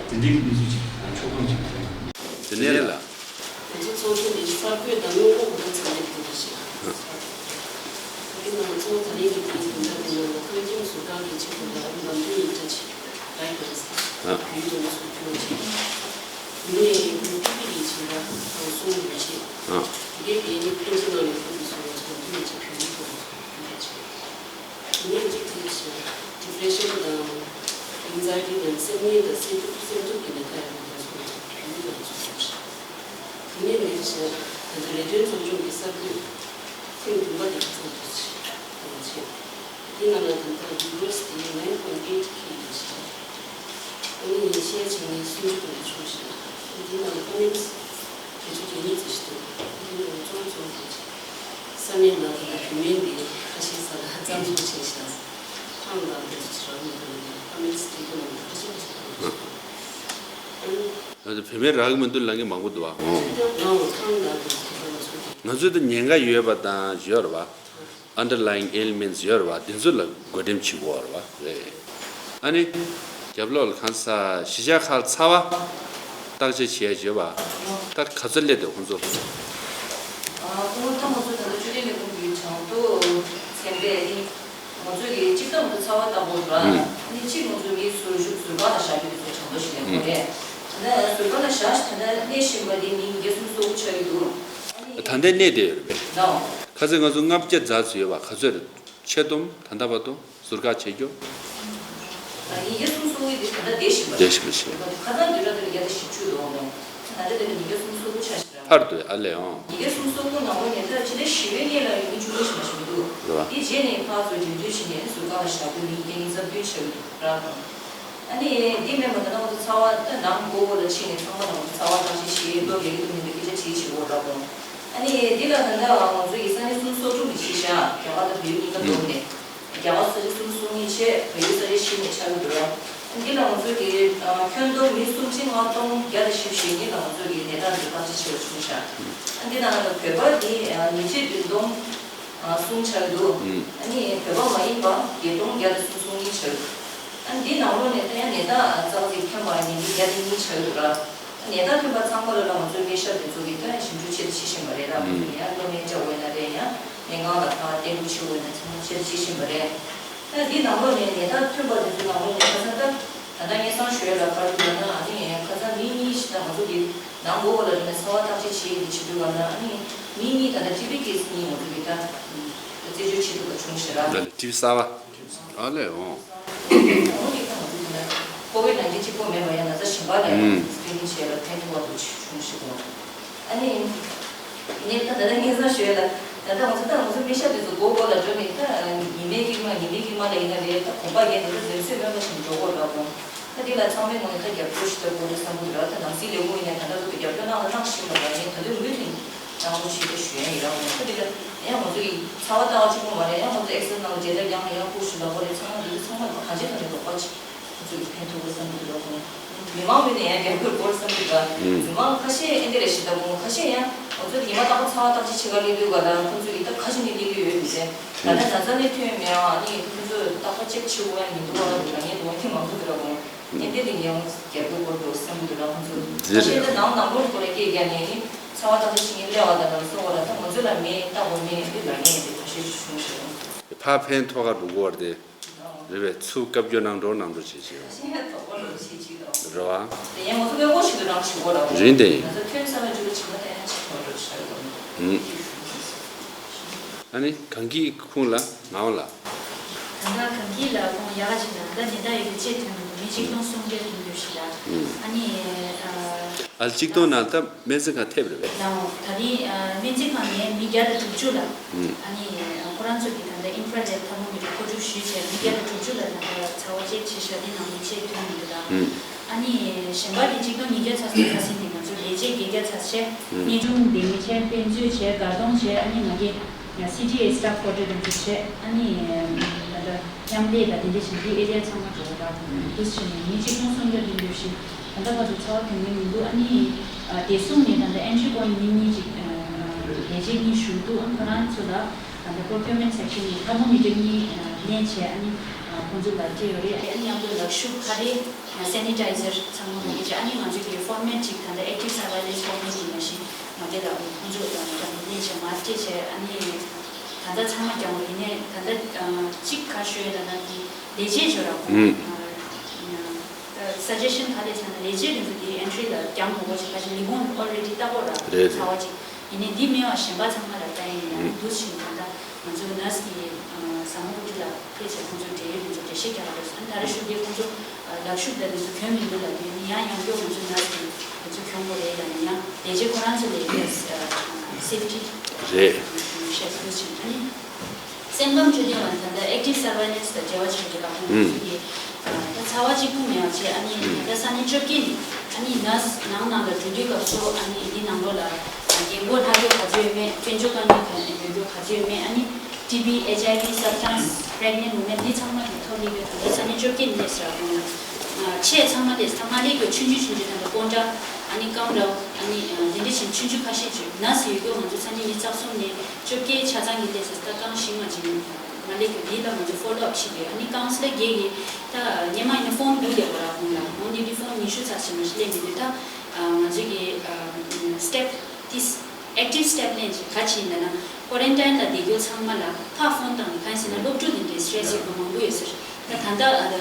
དེ་འདྲའི་གི་གནས་ཚུལ་ཅིག་ཕྱོགས་སྒྲིག་ཅིག་དེ་ནས་ལ། ང་ཚོ་ཚོགས་ཆུང་ནི་གསར་འགོད་དང་སྔོན་འགོག་གི་ཚད་ལས་བརྒལ་བ་ཞིག་ལ། དེ་ང་ཚོ་ད་རེས་ཀྱི་དེའི་དོན་དག་གི་ནང་ལ་ཁོད་ཁྱིམ་བཟོ་གྲྭ་གི་ཆེད་དུ་ལ་ལམ་སྟོན་ཡིག་ཆ་ཞིག་ལ་ཡི་ག་རེ་ཟེར་བོད་ཡིག་ནང་ཚུར་བསྒྱུར་བྱས། དེ་ནས་ཁོ་ཐུག་གི་ཡིག་ཆ་ལ་ཁོང་གསུང་ཡོད་བྱས། དེ་གའི་དེ་ནི་ཕན་ཚུན་ནང་ནས་ཁོ་དེ་ཚོ་ལ་ཚོ་ཐུག་ཡིག་ཆ་བོད་ཡིག་ཐོག་ལ་ཚོ་ཐུག་ཡིག་ཆ། པྲེ་ཤར་དང་ཨེང་ཛའི་ཊི་དང་སེམས་ངལ་དང་སེམས་སྡུག་སེམས་སྡུག་གི་ནད་རྟགས་ཡོད་པ་དེ་ཚོ་ལ་ཁྱབ་སྤེལ་དུ་ཚུད་པ་རེད། དེ་ནས་ལས་བྱེད་ད་ལྟ་ལས་དོན་ཚོགས་ཆུང་གི་གསར་འགོད་ཐེངས་བདུན་པ་དེ་གི་ཚོགས་འདུ་ཞིག་གནང་བྱས། དེ་ནང་ལ་ད་ལྟ་ཡུ་རོ་དེ་nine point eight K ཡིན་ཞིང་། ཨ་ནི་ཤེལ་ཆེན་ནི་སུམ་ཅུ་དང་ཆུང་ཞིང་། དེ་ནང་ལ་ཀོ་མེན་ཊི་བརྒྱད་ཅུ་གྱ་གཉིས་ཙམ་ཞིག་འདུག་དེ་ནང་གཙོ་བོ་གཙོ་བོ་ས་གནས་ནང་དུ་བུད་མེད་འདི་ཁ་ཤས་ས་ལ་རྩ་འཛུགས་བྱས་ཤག་ཐང་དང་དེ་ཚོ་ཅི་རང་མི་འདུག་ནས་ཀོ་མེན་ཊི་དེ་གི་ནང་དུ་ཁ་ཤས་ཁ་ཤས་ཐང་ཞིག་འདུག་ཨ་ནི། ད་ལྟ་བུད་མེད་རག་གི་མི་འདུག་ལབ་མཁན་མང་པོ་འདུག་ཨ། ཨོ། ང་འོ་ཐང་དང་དེ་ཚོ་ཁ་ཤས་ང་ཚོ་ད་ཉེན་ཁ་ཡོད་པ་དང་ཡོད་རེད་པ། Underlying ailments ཡོད་རེད་པ། དེ་ཚོ་ལ་བགོ་འགྲེམས་བྱེད་དགོས་རེད་པ། རེད། ཨ་ནི། རྒྱབ་ལོགས་ལ་གང་ས་གཞིས་ཆགས་ཁག་ཚ་བ་བརྟག་དཔྱད་བྱེད་ཡ་བྱེད་པ། ད་ག་ཚོད་སླེབས་འདུག་ཁོང་ཚོ། ཨ་ཁོང་ཚོ་ད་ང་ཚོ་ད་ལྟ་བཅོས་ཐོན་ལས་ཁུངས་ཀྱི་གྲངས་ཐོ་ཚན་པས་ནི་ང་ཚོ་གི་སྤྱིར་བཏང་དུ་ཚ་བ་བརྟག་དགོས་ར། ཨ་ནི་གཅིག་ང་ཚོ་གི་ཟུར་བཞུགས་ཟུར་ཁང་ལ་བཞག་རྒྱུ་དེ་ཚོ་གྲངས་ཐོ་ཞིག་ལེན་དགོས་རེད། ད་ལྟ་ཟུར་ཁང་ལ་བཞག་ད་ལྟ་གནས་བཞིན་པ་དེ་མི་ཉིས་བརྒྱ་སུམ་ཅུ་སོ་དགུ་ཆགས་ཀྱི་འདུག་ད་ལྟ་གནས་བསྡད་ཡོད་རེད་པས། ཁ་སང་ང་ཚོ་ལྔ་བརྒྱ་ཙམ་ཡོད་པ་ག་ཚོད་རེད། ཆེད་སྡོམ་ད་ལྟ་བར་དུ་ཟུར་བཀག་བྱེད་རྒྱུ། ཉིས་བརྒྱ་སུམ་ཅུ་སོ་དགུ་དེ་ད་ལྟ་བསྡད་བཞིན་པ་རེད། བསྡད་བཞིན་པ་ཞིག་ཁ་སང་དུས་རབས་དེ་ལ་བརྒྱ་དང་བཞི་བཅུ་འདུག་ཨང་། ད་ལྟ་དེ་ལ་ཉིས་བརྒྱ་སུམ་ཅུ་སོ་དགུ་ཆགས་ཤག་ར། ཕར་དུ་ཨ་ལས་ཨང་། ཉིས་བརྒྱ་སུམ་ཅུ་སོ་དགུ་ནང་ལོགས་ནས་ད་ཕྱི་ཟླ་བཞི་པའི་སྔོན་ལ་ཡོད་མི་བཅུ་དགུ་ཞིག་མ་ཞིག་མི་འདུག་རེད་པ། དེ་རྗེས་ནས་ཕར་ཚུར་འགྲིམ་འགྲུལ་བྱས་ནས་ཟུར་བཀག་ལ་བཞག་དགོས་མི་བརྒྱ་ཉི་ཤུ་རྩ་བདུན་ཆགས་ཡོད་ར་དང་། ཨ་ནི་འདི་མིན་པ་ད་ལྟ་ང་ཚོ་ཚ་བ་ད་ནང་སྒོ་སྒོ་ལ་ཕྱིན་ནས་ཚང་མ་ལ་ང་ཚོ་ཚ་བ་བརྟག་དཔྱད་བྱེད་ལོ་རེ་རེ་དུ་མིན་པའི་སྐད་ཆ་དྲིས་བྱེད་དགོས་ར་དང་། ཨ་ནི་འདི་ལ་ད་ལྟ་ང་ཚོ་ཡི་ས་གནས་སུམ་ཅུ་སོ་དྲུག་ནས་ཕྱིན་ཤག་རྒྱ་གར་དང་བལ་ཡུལ་གཉིས་ཀ་བསྡོམས་ནས། རྒྱ་གར་ས་ཆ་སུམ་ཅུ་སོ་གཉིས་བྱས་བལ་ཡུལ་ས་ཆ་བཞི་ནས་ཆགས་ཀྱི་འདུག་ར། འདི་ལ་ང་ཚོ་གི་ཁྱོན་བསྡོམས་མི་སུམ་ཁྲི་ལྔ་སྟོང་བརྒྱ་དང་བཞི་བཅུ་ཞེ་གཉིས་ལ་ང་ཚོ་གི་ནད་རྟགས་འདི་བརྟག་དཔྱད་བྱས་པ་བྱུང་ཤག་འདི་ནང་ལ་བོད་པ་འདི་ཉིས་བརྒྱ་བདུན་སྟོང་གསུམ་ཆགས་འདུག་ཨ་ནི་བོད་པ་མ་ཡིན་པ་བརྒྱད་སྟོང་བརྒྱ་དང་སུམ་ཅུ་སོ་གཉིས་ཆགས་འདུག་ཨ་ནི་འདི་ནང་ལོགས་ནས་ད་ཡང་ནད་རྟགས་ཙག་ཙིག་ཐོན་པ་ནི་འདི་བརྒྱ་དང་གཉིས་ཆགས་འདུག་ར། ནད་རྟགས་ཐོན་པ་ཚང་མ་ལ་ལ་ང་ཚོའི་སྨན་ཞབས་དེ་ཚོ་གིས་ད་ཞིབ་འཇུག་ཆེད་དུ་བྱེད་བཞིན་པ་རེད་ལ། ང་ཚོ་ཡང་གློ་སྨན་སྤྲད་དགོས་ན་རེད། ཡང་སྨན་ཁང་ལ་ཕར་བསྟེན་གྲུབ་བྱེད་དགོས་ན་ཚང་མ་ཆེད་དུ་བྱེད་བཞིན་པ་རེད། ད་འདི་ནང་ལོགས་ནས་ནད་རྟགས་ཐོན་པ་དེ་ཚོའི་ནང་ལོགས་ནས་ཁ་སང་ད་ད་ལྟ་སྙན་སེང་ཞུ་ཡ་ལ་ག་རེ་འདུག་ལབ་ན། ཨ་ནི་ཁ་སང་མི་གཉིས་ཤིག་ད་ང་ཚོ་གི་ནང་སྒོ་ལ་འགྲོ་ནས་ཚ་བ་བརྟག་དཔྱད་བྱེད་ཡི་བྱེད་དུས་ལབ་ན། ཨ་ནི་མི་གཉིས་ད་ལྟ་ཊི་བི་ཀེ་སི་གཉིས་ང་ཚོ་གི་ད་རྩད་གཅོད་བྱེད་ཐུབ་པ་བྱུང་ཞེས་ར། ཊི་བི་གསར་པ། ཨ་ལས་འོང་། ཁོ་བོད་ནང་གི་གཅིག་པོ་མེད་པ་ཡང་ན་ཚ་གཞན་པ་ལ་ཡང་སི་ཀི་རི་ནིང་བྱས་ལ་ཕན་ཐོགས་པ་འདུག་ཅེས་གསུངས་ཤིག་འོང་། ཨ་ནི། ངས་ད་ལྟ་སྙན་སེང་ཞུ་ཡ་ལ། ད་ལྟ་ང་ཚོ་ད་ང་ཚོ་སྨན་ཞབས་དེ་ཚོ་སྒོ་སྒོ་ལ་འགྲོ་ནས་ད་ཉི་མའི་ཀྱི་མ་ཉི་མའི་ཀྱི་མ་ལ་ཡིན་ན་རེད། ད་གོམ་པ་རྒྱག་ནས་ད་འཛེམ་ཟོན་མེད་པ་ཞིག་འགྲོ་དགོས་རེད་འོང་། ད་དེ་ལ་ཚང་མའི་ངོས་ནས་ད་རྒྱབ་སྐྱོར་ཞིག་ལྟ་དགོས་རེད་བསམ་གྱི་འདུག་ད་ནང་སྲིད་ལས་ཁུངས་ཡིན་ནའི་ད་ལྟ་ཚོ་གི་རྒྱབ་སྐྱོར་གནང་ལ་གནང་བཞིན་པ་ལ་ངས་ད་དུང་མུ་མཐུད་གནང་རོགས་བྱེད་ཅེས་ཞུ་ཡ་ཡིན་ར་འོང་། ད་དེ་ལ། ཡང་ང་ཚོ་གི་ཚ་བ་ལྟ་བ་གཅིག་པོ་མ་རེད། ཡང་ང་ཚོ་ཨེག་སི་རེ་ནང་ལ་བརྗེ་ལྟ་རྒྱག་ནས་ཡང་ཀུ་ཤུ་ལ་ཧོ་རེད། ཚང་མ་འདི་ཚོ་ཚང་མ་གང་ཅི་ཐོག་ནས་རོགས་པ་བྱེད། ང་ཚོ་གི་ཕན་ཐོགས་པ་བསམ་གྱི་འདུག་མི་མང་ངོས་ནས་ཡང་རྒྱབ་སྐྱོར་དགོས་བསམ་གྱི་འདུག་མི་མང་ཁ་ཤས་ཨེ་འདི་རེད་ཞེས་ལྟ་བུ་ཁ་ཤས་ཡང་ང་ཚོ་ཉི་མ་རྟག་པར་ཚ་བ་བརྟག་དཔྱད་བྱེད་ག་སླེབས་དུས་ག་ལ་ཁོ་ཚོ་ཡི་ད་ཁ་ཤས་ནས་སླེབས་ཀྱི་ཡོད་མི་ཚེ་ད་ལྟ་ན་ཚ་ནས་ཐོན་མེད་ཨ་ནི་ཁོ་ཚོ་རྟག་པར་ཅེག་བྱེད་དགོས་ཡ་མི་འདུག་ཨ་ལ་ངས་དོན་གྱི་མང་པོ་འདུག་ར་གོ་ཨེ་འདི་ལ་ཡང་རྒྱབ་སྐྱོར་དགོས་འདུག་བསམ་གྱི་འདུག་ར། ཁོ་ཚོ་ཁ་ཤས་ད་ནང་ནང་ལོགས་སྐོར་ལ་སྐད་རྒྱག་ནས་ནི། ཚ་བ་ཐག་ཆོད་བྱེད་མཁན་སླེབས་པ་དང་ལམ་སང་བ་ལ་ད་ང་ཚོ་ལ་མེད་ལྟ་བུ་མེད་འདི་ལ་ངས་འདི་ཁ་ཤས་ཤིག་བྱུང་ཞེས། ཕར་ཕན་ཐོགས་ཀ་འགྲོ་དགོས་པ་རེད། རེད་པས། ཚུར་བཀའ་བཀྱོན་གནང་རོགས་གནང་རོགས་བྱེད་ཅིག་ཡང་། ཤེས་ཡ་དོགས་པ་རོགས་བྱེད་ཅིག་དང་། རེད་བ། དེ་ཡང་ང་ཚོ་སྔོན་འགོག་ཞིག་ཏུ་རང་བྱེད་དགོས་ར། རེད་དེ། ང་ཚོ་ཐོན་ས་ལ་འཇུག་པ་བྱེད་མ་ཐལ་ཡང་བྱེད་དགོས་རོགས་བྱ་དགོས། ཨུམ། ཨ་ནི་གངས་སྐྱིད་ཁོང་ལ་ངག་དབང་ལགས། ད་ལྟ་གངས་སྐྱིད་ལ་ཁོང་ཡག་ག་ཅིག་ལ་ད་ནད་རྟགས་ཡོད་པའི་ཅེས་ཐོན་མི་འདུག་མི་གཅིག་སྟོང་སུམ་བརྒྱ་ཐོན་འདུག་ཞིག་ལ། ཨ་ནི་ཨ། ཨ་གཅིག་སྟོང་ནང་ད་སྨན་རྩིས་ཁང་ཐེབས་རེད་པས། ལའོ་ད་རིང་སྨན་རྩིས་ཁང་ནས་མི་བརྒྱ་དང་དྲུག་ཅུ་ལ། ཨ་ནི་ཁོ་རང་ཚོ་གིས་ད་ལྟ་ཨིན་ཕྲ་རེཌ་ཐར་མོ་མི་ཊར་མཁོ་སྒྲུབ་ཞུས་བྱས་མི་བརྒྱ་དང་དྲུག་ཅུ་ལ་ད་ལྟ་ཚ་བ་ཅེག་བྱས་ཤག་དེ་ནང་མི་ཅེག་ཐོན་མི་འདུག་ལ། ཨ་ནི་གཞན་པ་དེ་གཅིག་སྟོང་ཉིས་བརྒྱ་ཚ་ཟེར་ཁ་སིང་ནས་ང་ཚོ་ལས་བྱེད་བརྒྱད་བརྒྱ་ཚ་བྱས། གནས་ཆུང་འདེམས་ངེས་བྱས་དཔེ་མཛོད་བྱས་སྒར་གདོང་བྱས། ཨ་ནི་ང་གི་སི་ཌི་ཨེ་སི་ཊཱཕ་ཀོ་ཊར་དེ་ཚོ་བྱས། ཨ་ནི་ད་ལྟ་མཉམ་ལས་དང་དེ་འདྲ་བྱས་ཏེ་ཨེ་རི་ཡ་ཚང་མ་འགྲོ་བ་རག་འདུག་བྱས་ནས་མི་གཅིག་སྟོང་སུམ་བརྒྱ་བདུན་ཅུ་ཞིག་ད་ལྟ་བར་དུ་ཚ་བ་ཐོན་མཁན་མི་འདུག་ཨ་ནི་བདེ་སྲུང་ནས་ད་ལྟ་ཨེན་ཊི་རི་པོའིན་ཊི་གཉིས་གཉིས་ཅིག་ལས་བྱེད་གཉིས་ཞུགས་འདུག་ཨ་ཁོ་རང་ཚོ་ལ་ད་ལྟ་པོ་རོ་ཀིའུར་མེན་ཊི་སེག་ཤན་ནས་ཐར་མོ་མི་ཊར་གཉིས་ལེན་བྱས། ཨ་ནི་ཁོང་ཚོ་ལ་སྤྲད་ཡོད་རེད། ཨ་ནི་མཉམ་དུ་ལག་ཤུབས་ཁ་རས། སེ་ནི་ཊའི་ཛར་ཚང་མ་མ་གི་བྱས། ཨ་ནི་ང་ཚོ་གི་ཕོར་མེཊ་ཅིག་ད་ལྟ་ཨེག་ཊིབ་སར་ཝེ་ལེན་སི་ཕོར་མེཊ་ཡིན་ན་ཞིག་མ་དེ་ལ་ཁོང་ཚོ་ལ་ད་ལྟ་ལེན་བྱས་མར་སྤྲད་བྱས། ཨ་ནི་ད་ལྟ་ཚང་མ་རྒྱང་བ་ཡིན་ནའི་ད་ལྟ་གཅིག་ག་ཞུ་ཡོད་ལབ་ན་དེ་ལས་བྱེད་ཅིག་ཡོད་ར་ཁོང་། ཨུམ། སཱ་ཇེ་ཤན་ག་རེ་ཟེར་ན་ལས་བྱེད་དེ་ཚོ་དེ་ཨེན་ཊི་རི་ལ་རྒྱང་མ་དགོས་ཅིག་ག་ཅིག་ལས་ཁུངས་ཨོལ་རེ་ཌི་ལྟ་དགོས་ར། རེད་རེད། ཚ་བ་ཅིག་ཡིན་ནའི་འདི་མིན་པ་གཞན་པ་ཚང་མ་ལ་ལྟ་ཡིན་ན་ཨུམ། འདུག་ཕྱིན་ད་ལྟ། ང་ཚོའི་ནར་སི་གི་ཨ་བཟང་མོ་སྐུ་ཕྲེང་ལགས་ཕེབས་བྱས་ཁོང་ཚོའི་འབྲེལ་ཡོད་དེ་ཚོ་འགྲེལ་བཤད་རྒྱག་ག་འགྲོ་སོང་། ཨ་ནི་ད་རེས་ཞུ་གི་ཁོང་ཚོ་ཨ་ལག་ཤུབས་དང་དེ་ཚོ་གྱོན་མི་འདུག་ལབ་དུས་ནི་ཡང་ཡང་བསྐྱར་ང་ཚོའི་ནར་སི་གི་དེ་ཚོ་གྱོན་དགོས་རེད་ལབ་ནས་ཡང་ལས་བྱེད་ཁོ་རང་ཚོ་ལས་ཀའི་ཨ་སེབ་ཊི་རེད། ཞེས་གསུངས་ཕྱིན། ཨ་ནི་སེམས་ཁམས་འཕྲོད་བསྟེན་པ་ད་ལྟ་ཨེག་ཊིབ་སར་ཝེ་ལན་སི་དང་འབྲེལ་བ་བྱེད་ཀྱི་ལག་ཁང་ཁོང་ཚོ་གིས་ད་ཚ་བ་གཅིག་པུ་མེད་པ་བྱས། ཨ་ནི་ད་ལྟ་ས་གནས་བཅོ་བརྒྱད་ནས་ཨ་ནི་ནར་སི་ནང་ནང་ལ་འགྲོ་དུས་སྐབས་སུ་ཨ་ནི་འདི་ནང་ལོགས་ལ་རྒན་གོག་ལྷག་རྒྱུ་ག་ཚོད་ཡོད་མེད། སྐྱོན་བརྗོད་བཏང་རྒྱུ་ག་ཡོད་རྒྱུ་ག་ཚོད་ཡོད་མེད། ཨ་ནི་ཊི་བི་ཨེཆ་ཨའི་ཝི་སབ་སི་ཊན་སི་པི་རེག་ནེན་ཊི་ཝུ་མེན་འདི་ཚང་མ་གི་ཐོ་ལི་གི་ད་ལྟ་ས་གནས་བཅོ་བརྒྱད་ནས་སླེབས་ཟེར་བ་དང་། ཆེས་ཚང་མ་སླེབས་ད་མ་སླེབས་རྒྱུ་ཆུང་ཆུང་ཆུང་ཆུང་ད་ལྟ་ཀོན་ཊ་ཨ་ནི་ཀམ་རའོ་ཨ་ནི་འདི་འདྲ་བཞིན་ཆུང་ཆུང་ཁ་ཤས་ཅིག་ནར་སི་ཡོད་རྒྱུ་ང་ཚོ་ས་གནས་ཉི་ཤུ་རྩ་གསུམ་ནས་བཅོ་བརྒྱད་ཆ་ཚང་གི་སླེབས་ཟེར། ད་རྐང་བཞི་ལྔ་ཅིག་ཡིན། མ་ལེགས་ཀྱི་འདི་ལ་ང་ཚོ་ཕོ་ལོ་ཨབ་བྱེད་དགོས། ཨ་ནི་ཀའུན་སི་ལར་སྒེར་གྱིས་ད་སྔོན་མ་ཡིན་ན་ཕོམ་བསྡུ་བསྡད་པ་ར་ཁོང་ལ། འོ་འདི་འདི་ཕོམ་ཉི་ཤུ་ཙམ་ཞིག་མ་ཞིག་སླེབས་མི་འདུག་ད་ང་ཚོ་གི་སི་ཊེབ་ཏིས་ཨེག་ཊིབ་སི་ཊེབ་ལེན་ཅིག་ག་ཅི་ཡིན་ལབ་ན། ཀོ་རན་ཊིན་ལ་བསྡད་རྒྱུ་ཚང་མ་ལ་ཕར་ཕོན་བཏང་ནས། གང་ཡིན་ཟེར་ན་སློབ་ཕྲུག་དེ་འདྲའི་སི་ཊེ་རེ་སི་ཡོད་པ་མང་པོ་ཡོད་ཟེར། ད་ད་ལྟ་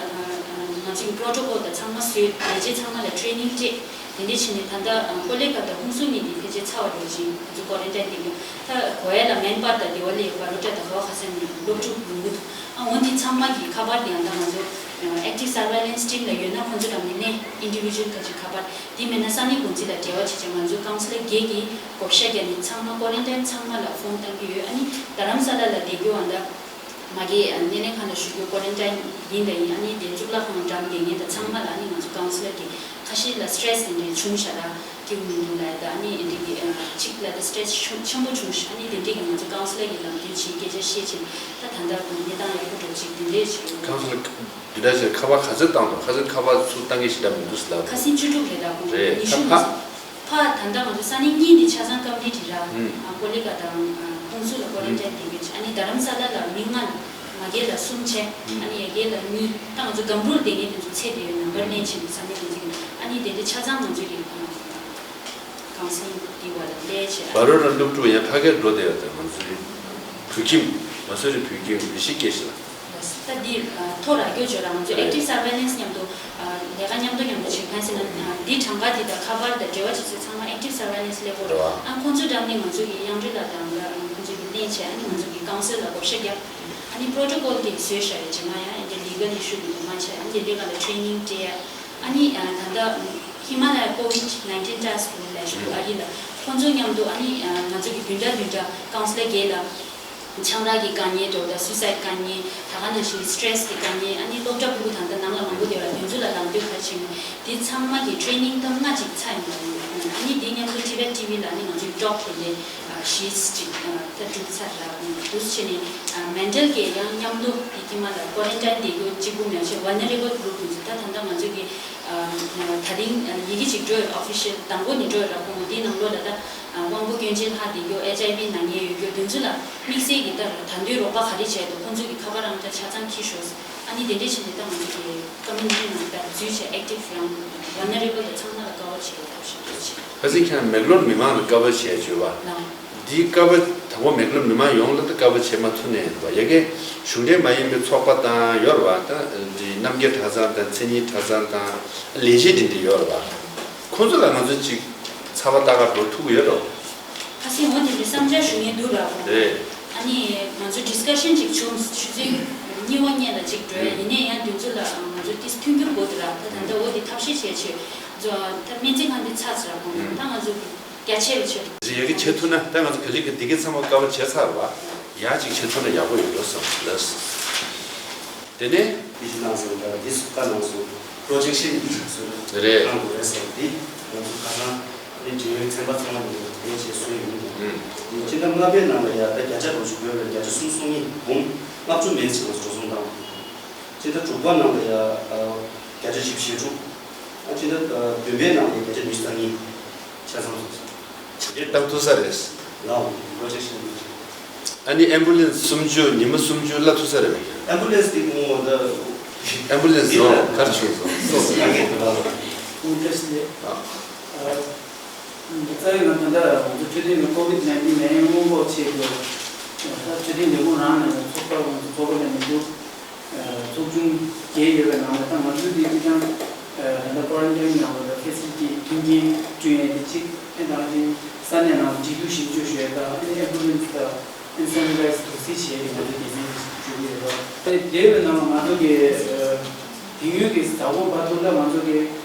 ང་ཚོ་གི་པོ་རོ་ཊོ་ཀོལ་དང་ཚང་མ་བཟོས། ལས་བྱེད་ཚང་མ་ལ་ཊེ་རེ་ནིང་སྤྲད། དེ་འདྲ་བྱས་ནས་ད་ལྟ་ཀོ་ལི་གྷལ་དང་ཧུན་སུར་གཉིས་ཀྱིས་ཕལ་ཆེར་ཚར་བ་འགྲོ་ཅིང་ང་ཚོ་ཀོ་རན་ཊིན་དེ་གི་ད་གོ་ཡ་ལ་མན་པར་དང་དེ་བ་ལས་བ་རོ་ཊ་དང་ག་བ་ག་ས་ནས་སློབ་ཕྲུག་ཡོང་གི་འདུག་ཨ་འོ་འདི་ཚང་མ་གི་ཁ་པར་དེ་ཡང་ད་ང་ཚོ་ཨེག་ཊིབ་སར་ཝེ་ལན་སི་ཊིམ་ལ་ཡོད་ན་ཁོང་ཚོ་རང་ནས་ལེན། ཨིན་ཌི་བི་ཇུ་ཨལ་ཁ་ཅིག་ཁ་པར། དེ་མེད་ན་ས་གནས་འགོ་འཛིན་ལ་འབྲེལ་བ་བྱེད་ཅིང་ང་ཚོའི་ཀའུན་སི་ལར་སྒེར་གྱིས་བགོ་བཤའ་བརྒྱབ་ནས་ཚང་མ་ཀོ་རན་ཊིན་ཚང་མ་ལ་ཕོམ་བཏང་གི་ཡོད། ཨ་ནི་རྡ་རམ་ས་ལ་ལ་བསྡད་རྒྱུ་བ་ད། མ་གི་སྣེ་ལེན་ཁང་ལ་བཞུགས་རྒྱུ་ཀོ་རན་ཊིན་ཡིན་དང་ཡིན། ཨ་ནི་དེ་གཙུག་ལག་ཁང་འགྲམ་བསྡད་མཁན་དང་ཚང་མ་ལ་ཨ་ནི་ང་ཚོ་ཀའུན་སི་ལར་གྱིས་ཁ་ཤས་ལ་སི་ཊེ་རེ་སི་དེ་འདྲའི་བྱུང་ཤག་ལ་སྐྱེ་བོ་མི་འདུག་ལ་ད་ཨ་ནི་འདི་གི་གཅིག་ལ་ད་སི་ཊེ་རེ་སི་ཆེན་པོ་བྱུང་ཤག་ཨ་ནི་དེ་འདྲའི་གི་ང་ཚོ་ཀའུན་སི་ལར་གྱིས་ལམ་སྟོན་བྱས་སྐད་ཆ་བཤད་ཕྱིན་ད་ད་ལྟ་གནས་སྟངས་ཡག་པོ་འགྲོ་ཅིག་དེ་འདྲའི་ཅིག་ཡོད། ཀའུན་སི་ལར་འདི་འདྲ་ཞིག་ཁ་པར་ག་ཚོད་བཏང་འདུག་ཁ་སང་ཁ་པར་ཚུར་བཏང་གི་ཞིག་འདྲ་མི་འདུག་ཟེར་ལབ་ཁ་སང་བཅུ་དྲུག་རེད་ལ་ཁོང་རེད། ཉི་ཤུ་ད་མ་ཕ་ཟིན། ཕ་ད་ལྟ་ང་ཚོ་ས་གནས་གཉིས་འདི་ཆ་ཚང་ཀམ་པི་ལི་ཊི་རེད་ར། ཨ་ཀོ་ལི་གྷལ་དང་ཨ་ཧུན་སུར་ལ་ཀོ་རན་ཊིན་བསྡད་ཀྱི་ཡོད། ཨ་ནི་རྡ་རམ་ས་ལ་ལ་མི་ལྔ། མ་གི་ལ་གསུམ་བྱས། ཨ་ནི་ཡ་གི་ལ་གཉིས། ད་ང་ཚོ་སྒམ་རུ་ལ་བསྡད་མཁན་དེ་ཚོ་ཚེ་དེ་ཡོད་ནམ་བར་ལེན་ཕྱིན་ས་གནས་དེ་ཚོ་གི་ཨ་ནི་དེ་འདྲ་ཆ་ཚང་ང་ཚོ་གི་ཀའུན་སི་ལིང་དེ་བ་ལ་སླེབས་བྱས། བ་རོ་ར་སློབ་ཕྲུག་ཡང་ཕ་གིར་འགྲོ་བསྡད་ཡོད་དེ་ང་ཚོའི་བོད་ཁྱིམ་མ་སོ་རི་བོད་ཁྱིམ་མི་ཤི་སྐད་ཤི་ལ། ད་འདི་ཐོ་ར་སྐྱོ་བརྗོད་ར་ང་ཚོ་ཨེག་ཊིབ་སར་ཝེ་ལན་སི་མཉམ་དུ་ལས་ཀ་མཉམ་དུ་མཉམ་དུ་བྱེད་མཁན་ཟེར་ན་འདི་གྲངས་ཀ་འདི་དང་ཁ་པར་དང་འབྲེལ་བ་བྱེད་ཚུལ་ཚང་མ་ཨེག་ཊིབ་སར་ཝེ་ལན་སི་སླེབས་དགོས་རེད་བ། ཨ་ཁོང་ཚོ་འགྲམ་ནས་ང་ཚོ་གི་གཡང་སྒྲོན་ལགས་དང་ཁོང་ཚོ་གི་ལེན་བྱས་ཨ་ནི་ང་ཚོ་གི་ཀའུན་སིལ་ལ་བགོ་བཤའ་བརྒྱབ། ཨ་ནི་པོ་རོ་ཊོ་ཀོལ་དེ་བཟོས་བཞག་ཡོད་ཅེས་མ་ཡང་ཨ་ནི་ལི་གལ་ཨི་ཤུ་དེ་ཚོ་མ་བྱས་ཨ་ནི་དེ་འདྲའི་སྒང་ལ་ཊེ་རེ་ནིང་སྤྲད་ཡ། ཨ་ནི་ད་ལྟ་ཧི་མ་ལ་ཡ་ཀོ་ཝིཌ་ནའིན་ཊིན་ཊཱ་སི་ཀི་ལབ་ཞིག་འདུག་ཨ་ཡི་ལ་ཁོང་ཚོ་མཉམ་དུ་ཨ་ནི་ང་ཚོ་གི་བདུན་ཕྲག་བདུན་ཕྲག་ཀའུན་སིལ་ལར་བརྒྱད་ལ། ཆང་རག་གི་དཀའ་ངལ་འགྲོ་དང་སུའི་སའིཌ་དཀའ་ངལ་ད་ག་ནང་བཞིན་སི་ཊེ་རེ་སི་གི་དཀའ་ངལ་ཨ་ནི་སློབ་གྲྭ་ཕྲུ་གུ་ད་ལྟ་ནང་ལ་མང་པོ་བསྡད་པ་དེ་ཚོ་ལ་ལམ་སྟོན་ག་རེ་བྱེད་དགོས་དེ་ཚང་མ་གི་ཊེ་རེ་ནིང་ཐེངས་ལྔ་ཅིག་ཚར་ཡོང་བ་ཡིན། ཨ་ནི་དེ་མཉམ་དུ་ཊི་བེཊ་ཊི་ཝི་ལ་ཨ་ནི་ང་ཚོའི་ཊོག་དེ་འདྲའི་བཞི་ཅིག་ད་གྲུབ་ཚར་རག་འདུག་བྱས་ནས་མེན་ཊལ་གི་ཡང་མཉམ་དུ་དེ་ཁྱིམ་མ་ལ་ཀོ་རན་ཊིན་བསྡད་རྒྱུ་གཅིག་པུ་མེད་ཅེས་ཝལ་ནེ་རེ་བལ་གུ་རུབ་དེ་ཚོ་ད་ད་ལྟ་ང་ཚོ་གི་ད་རིང་ཡི་གེ་ཅིག་འགྲོ་ཡོད་ཨོ་ཕི་ཤལ་དང་པོ་ནས་འགྲོ་ཡོད་ར་ཁོང་དེའི་ནང་ལོགས་ལ་ད། དབང་པོ་སྐྱོན་ཅན་ལྷག་བསྡད་རྒྱུ་ཨེཆ་ཨའི་ཝི་ན་མཁན་ཡོད་རྒྱུ་དེ་ཚོ་ལ་དམིགས་བསལ་གྱི་ལྟར་ད་དུང་རོགས་པ་ག་རེ་བྱས་འདུག་ཁོང་ཚོ་གི་ཁ་པར་རང་ད་ཆ་ཚང་འཁྱེར་ཤོག་ཨ་ནི་དེ་འདྲས་བྱས་ནས་ད་ང་ཚོ་གི་ཀོ་མིའུ་ནི་ཊི་ནང་ད་འཛུལ་བྱས་ཨེག་ཊིབ་རང་ཝལ་ནེ་རེ་བལ་དང་ཚང་མ་ལ་དཀའ་བ་བྱེད་ཡོད་ཐབས་ཤེས་འདྲ་བྱས། ཁ་སང་ཁྱེད་རང་མེག་ལོར་མི་མང་ལ་དཀའ་བ་བྱས་བྱོས་པ། ལགས། འདིའི་དཀའ་བ་དང་པོ་མེག་ལོར་མི་མང་ཡོངས་ལ་ད་དཀའ་བ་བྱེད་མ་ཐུབ་ནས་འདུག་བ། ཡ་གི་གཞུང་འབྲེལ་མ་ཡིན་པའི་ཚོགས་པ་དང་ཡོད་རེད་བ། ད་འདི་རྣམ་རྒྱལ་གྲྭ་ཚང་དང་མཚན་ཉིད་གྲྭ་ཚང་དང་ལས་བྱེད་འདི་འདྲ་ཡོད་རེད་བ། ཁོང་ཚོ་ལ་ང་ཚོ་ཅིག་ཚ་བ་ལྟ་ག་འགྲོ་ཐུབ་ཀྱི་ཡོད་རེད། ཁ་སང་འོ་དེ་འདྲའི་བསམ་འཆར་ཞུ་མཁན་འདུག་ར། རེད། ཨ་ནི་ང་ཚོ་ཌི་སི་ཀ་ཤན་ཅིག་བྱུང་ཆུ་ཚོད་གཉིས་པ་གཉིས་ལ་ཅིག་འགྲོ་ཡ་ཡིན་ནའི་ཡང་དུས་ཚོད་ལ་ང་ཚོ་ཏིས་མཐུན་འགྱུར་དགོས་འདུག་ར། ད་ད་ལྟ་འོ་དེ་ཐབས་ཤེས་བྱས་ཆེད་ད་སྨན་རྩིས་ཁང་དེ་ཚར་ཚར་ར་ཁོང་ད་ང་ཚོ་རྒྱ་ཆེ་བ་ཆེ། ཡ་གི་བྱེད་ཐུབ་ན་ད་ང་ཚོ་ག་ལེ་གི་འདི་གའི་ཚང་མ་དཀའ་བ་བྱས་ཚར་བ་ཡ་ཅིག་བྱེད་ཐུབ་ན་ཡག་པོ་ཡོད་འགྲོ་བསམ་ལགས། དེ་ནས། དེ་བཞིན་གནང་སོང་ད་འདི་སུ་བཀའ་གནང་སོང་པྲོ་ཇེག་ཤན་གྱི་ཞིག་སོ་རེད། གནང་དགོས་རེད་ཟེར་འདི་ང་ཚོ་ཁ་སང་ནི་འབྲེལ་ཡོད་ཚན་པ་ཚང་མ་ནས་ལས་བྱེད་སུ་ཡིན་ནི་ཨུམ། སྤྱི་ཟླ་ལྔ་པའི་ནང་ལ་ཡ་ད་བརྒྱ་ཆ་དགུ་བཅུ་ཡོད་པའི་བརྒྱ་ཆ་སུམ་ཅུ་སོ་གཉིས་འབུམ་ལྔ་བཅུ་མེད་ཅིག་ང་ཚོ་འགྲོ་སོང་བཏང་། སྤྱི་ཟླ་དྲུག་པ་ནང་ལ་ཡ་བརྒྱ་ཆ་བཞི་བཅུ་ཞེ་དྲུག་ཨ་སྤྱི་ཟླ་བདུན་པའི་ནང་ལ་བརྒྱ་ཆ་ཉི་ཤུ་རྩ་གཉིས། ཆ་ཚང་སོང་ཟེར། བཏང་ཐུབ་ས་རེད། ལའོ་པྲོ་ཇེག་ཤན་ཨ་ནི་ཨེམ་བུ་ལན་སི་སུམ་ཅུ་ཉི་མ་སུམ་ཅུ་གླ་ཐུབ་ས་རེད་པས། ཨེམ་བུ་ལན་སི་དེ་ངོ་ད། ཨེམ་བུ་ལན་སི་ཡོང་གར་བྱུང་སོང་སོང་སོང་། ཡ་གི་དེ་ལ་ཨུ་ཏེ་སི་ལེ། ཨ་རྩ་བའི་ནང་ད་ལྟ་ང་ཚོ་འཕྲོད་བསྟེན་ནས་ཀོ་ཝིད་ནའིན་ཊིན་ནད་ཡམས་སྔོན་འགོག་ཆེད་དུ་ད་འཕྲོད་བསྟེན་ལས་ཁུངས་རང་ནས་ཚོགས་པ་ང་ཚོ་ཚོགས་པ་ནས་མི་འདུག་ཚོགས་ཆུང་བརྒྱད་ཡོད་པའི་ནང་ལ་ད་ང་ཚོའི་འདི་ཅི་ཐང་ད་ལྟ་ཀོ་རན་ཊིན་ནང་ལ་ད་ཕེ་སི་ལི་ཊི་མཐུན་རྐྱེན་བསྐྲུན་ཡས་དེ་གཅིག་ཨེ་ནང་བཞིན་ས་གནས་ནང་འབྲེལ་གཏུག་ཞིབ་འཇུག་ཞུ་ཡས་དང་ཨེ་ནི་ཨེམ་བུ་ལན་སི་དང་ ཨེན་སེ་ནི་ཊའི་ཛི་དུག་སེལ་བྱས་ཏེ་ང་ཚོ་སྡེ་ཚན་འགྲོ་གི་ཡོད་རེད། དེ་དེ་བའི་ནང་ལ་ང་ཚོ་གི་དེ་སྔོན་གྱི་གཟའ་འཁོར་བར་དུ་ལ་ང་ཚོ་གི་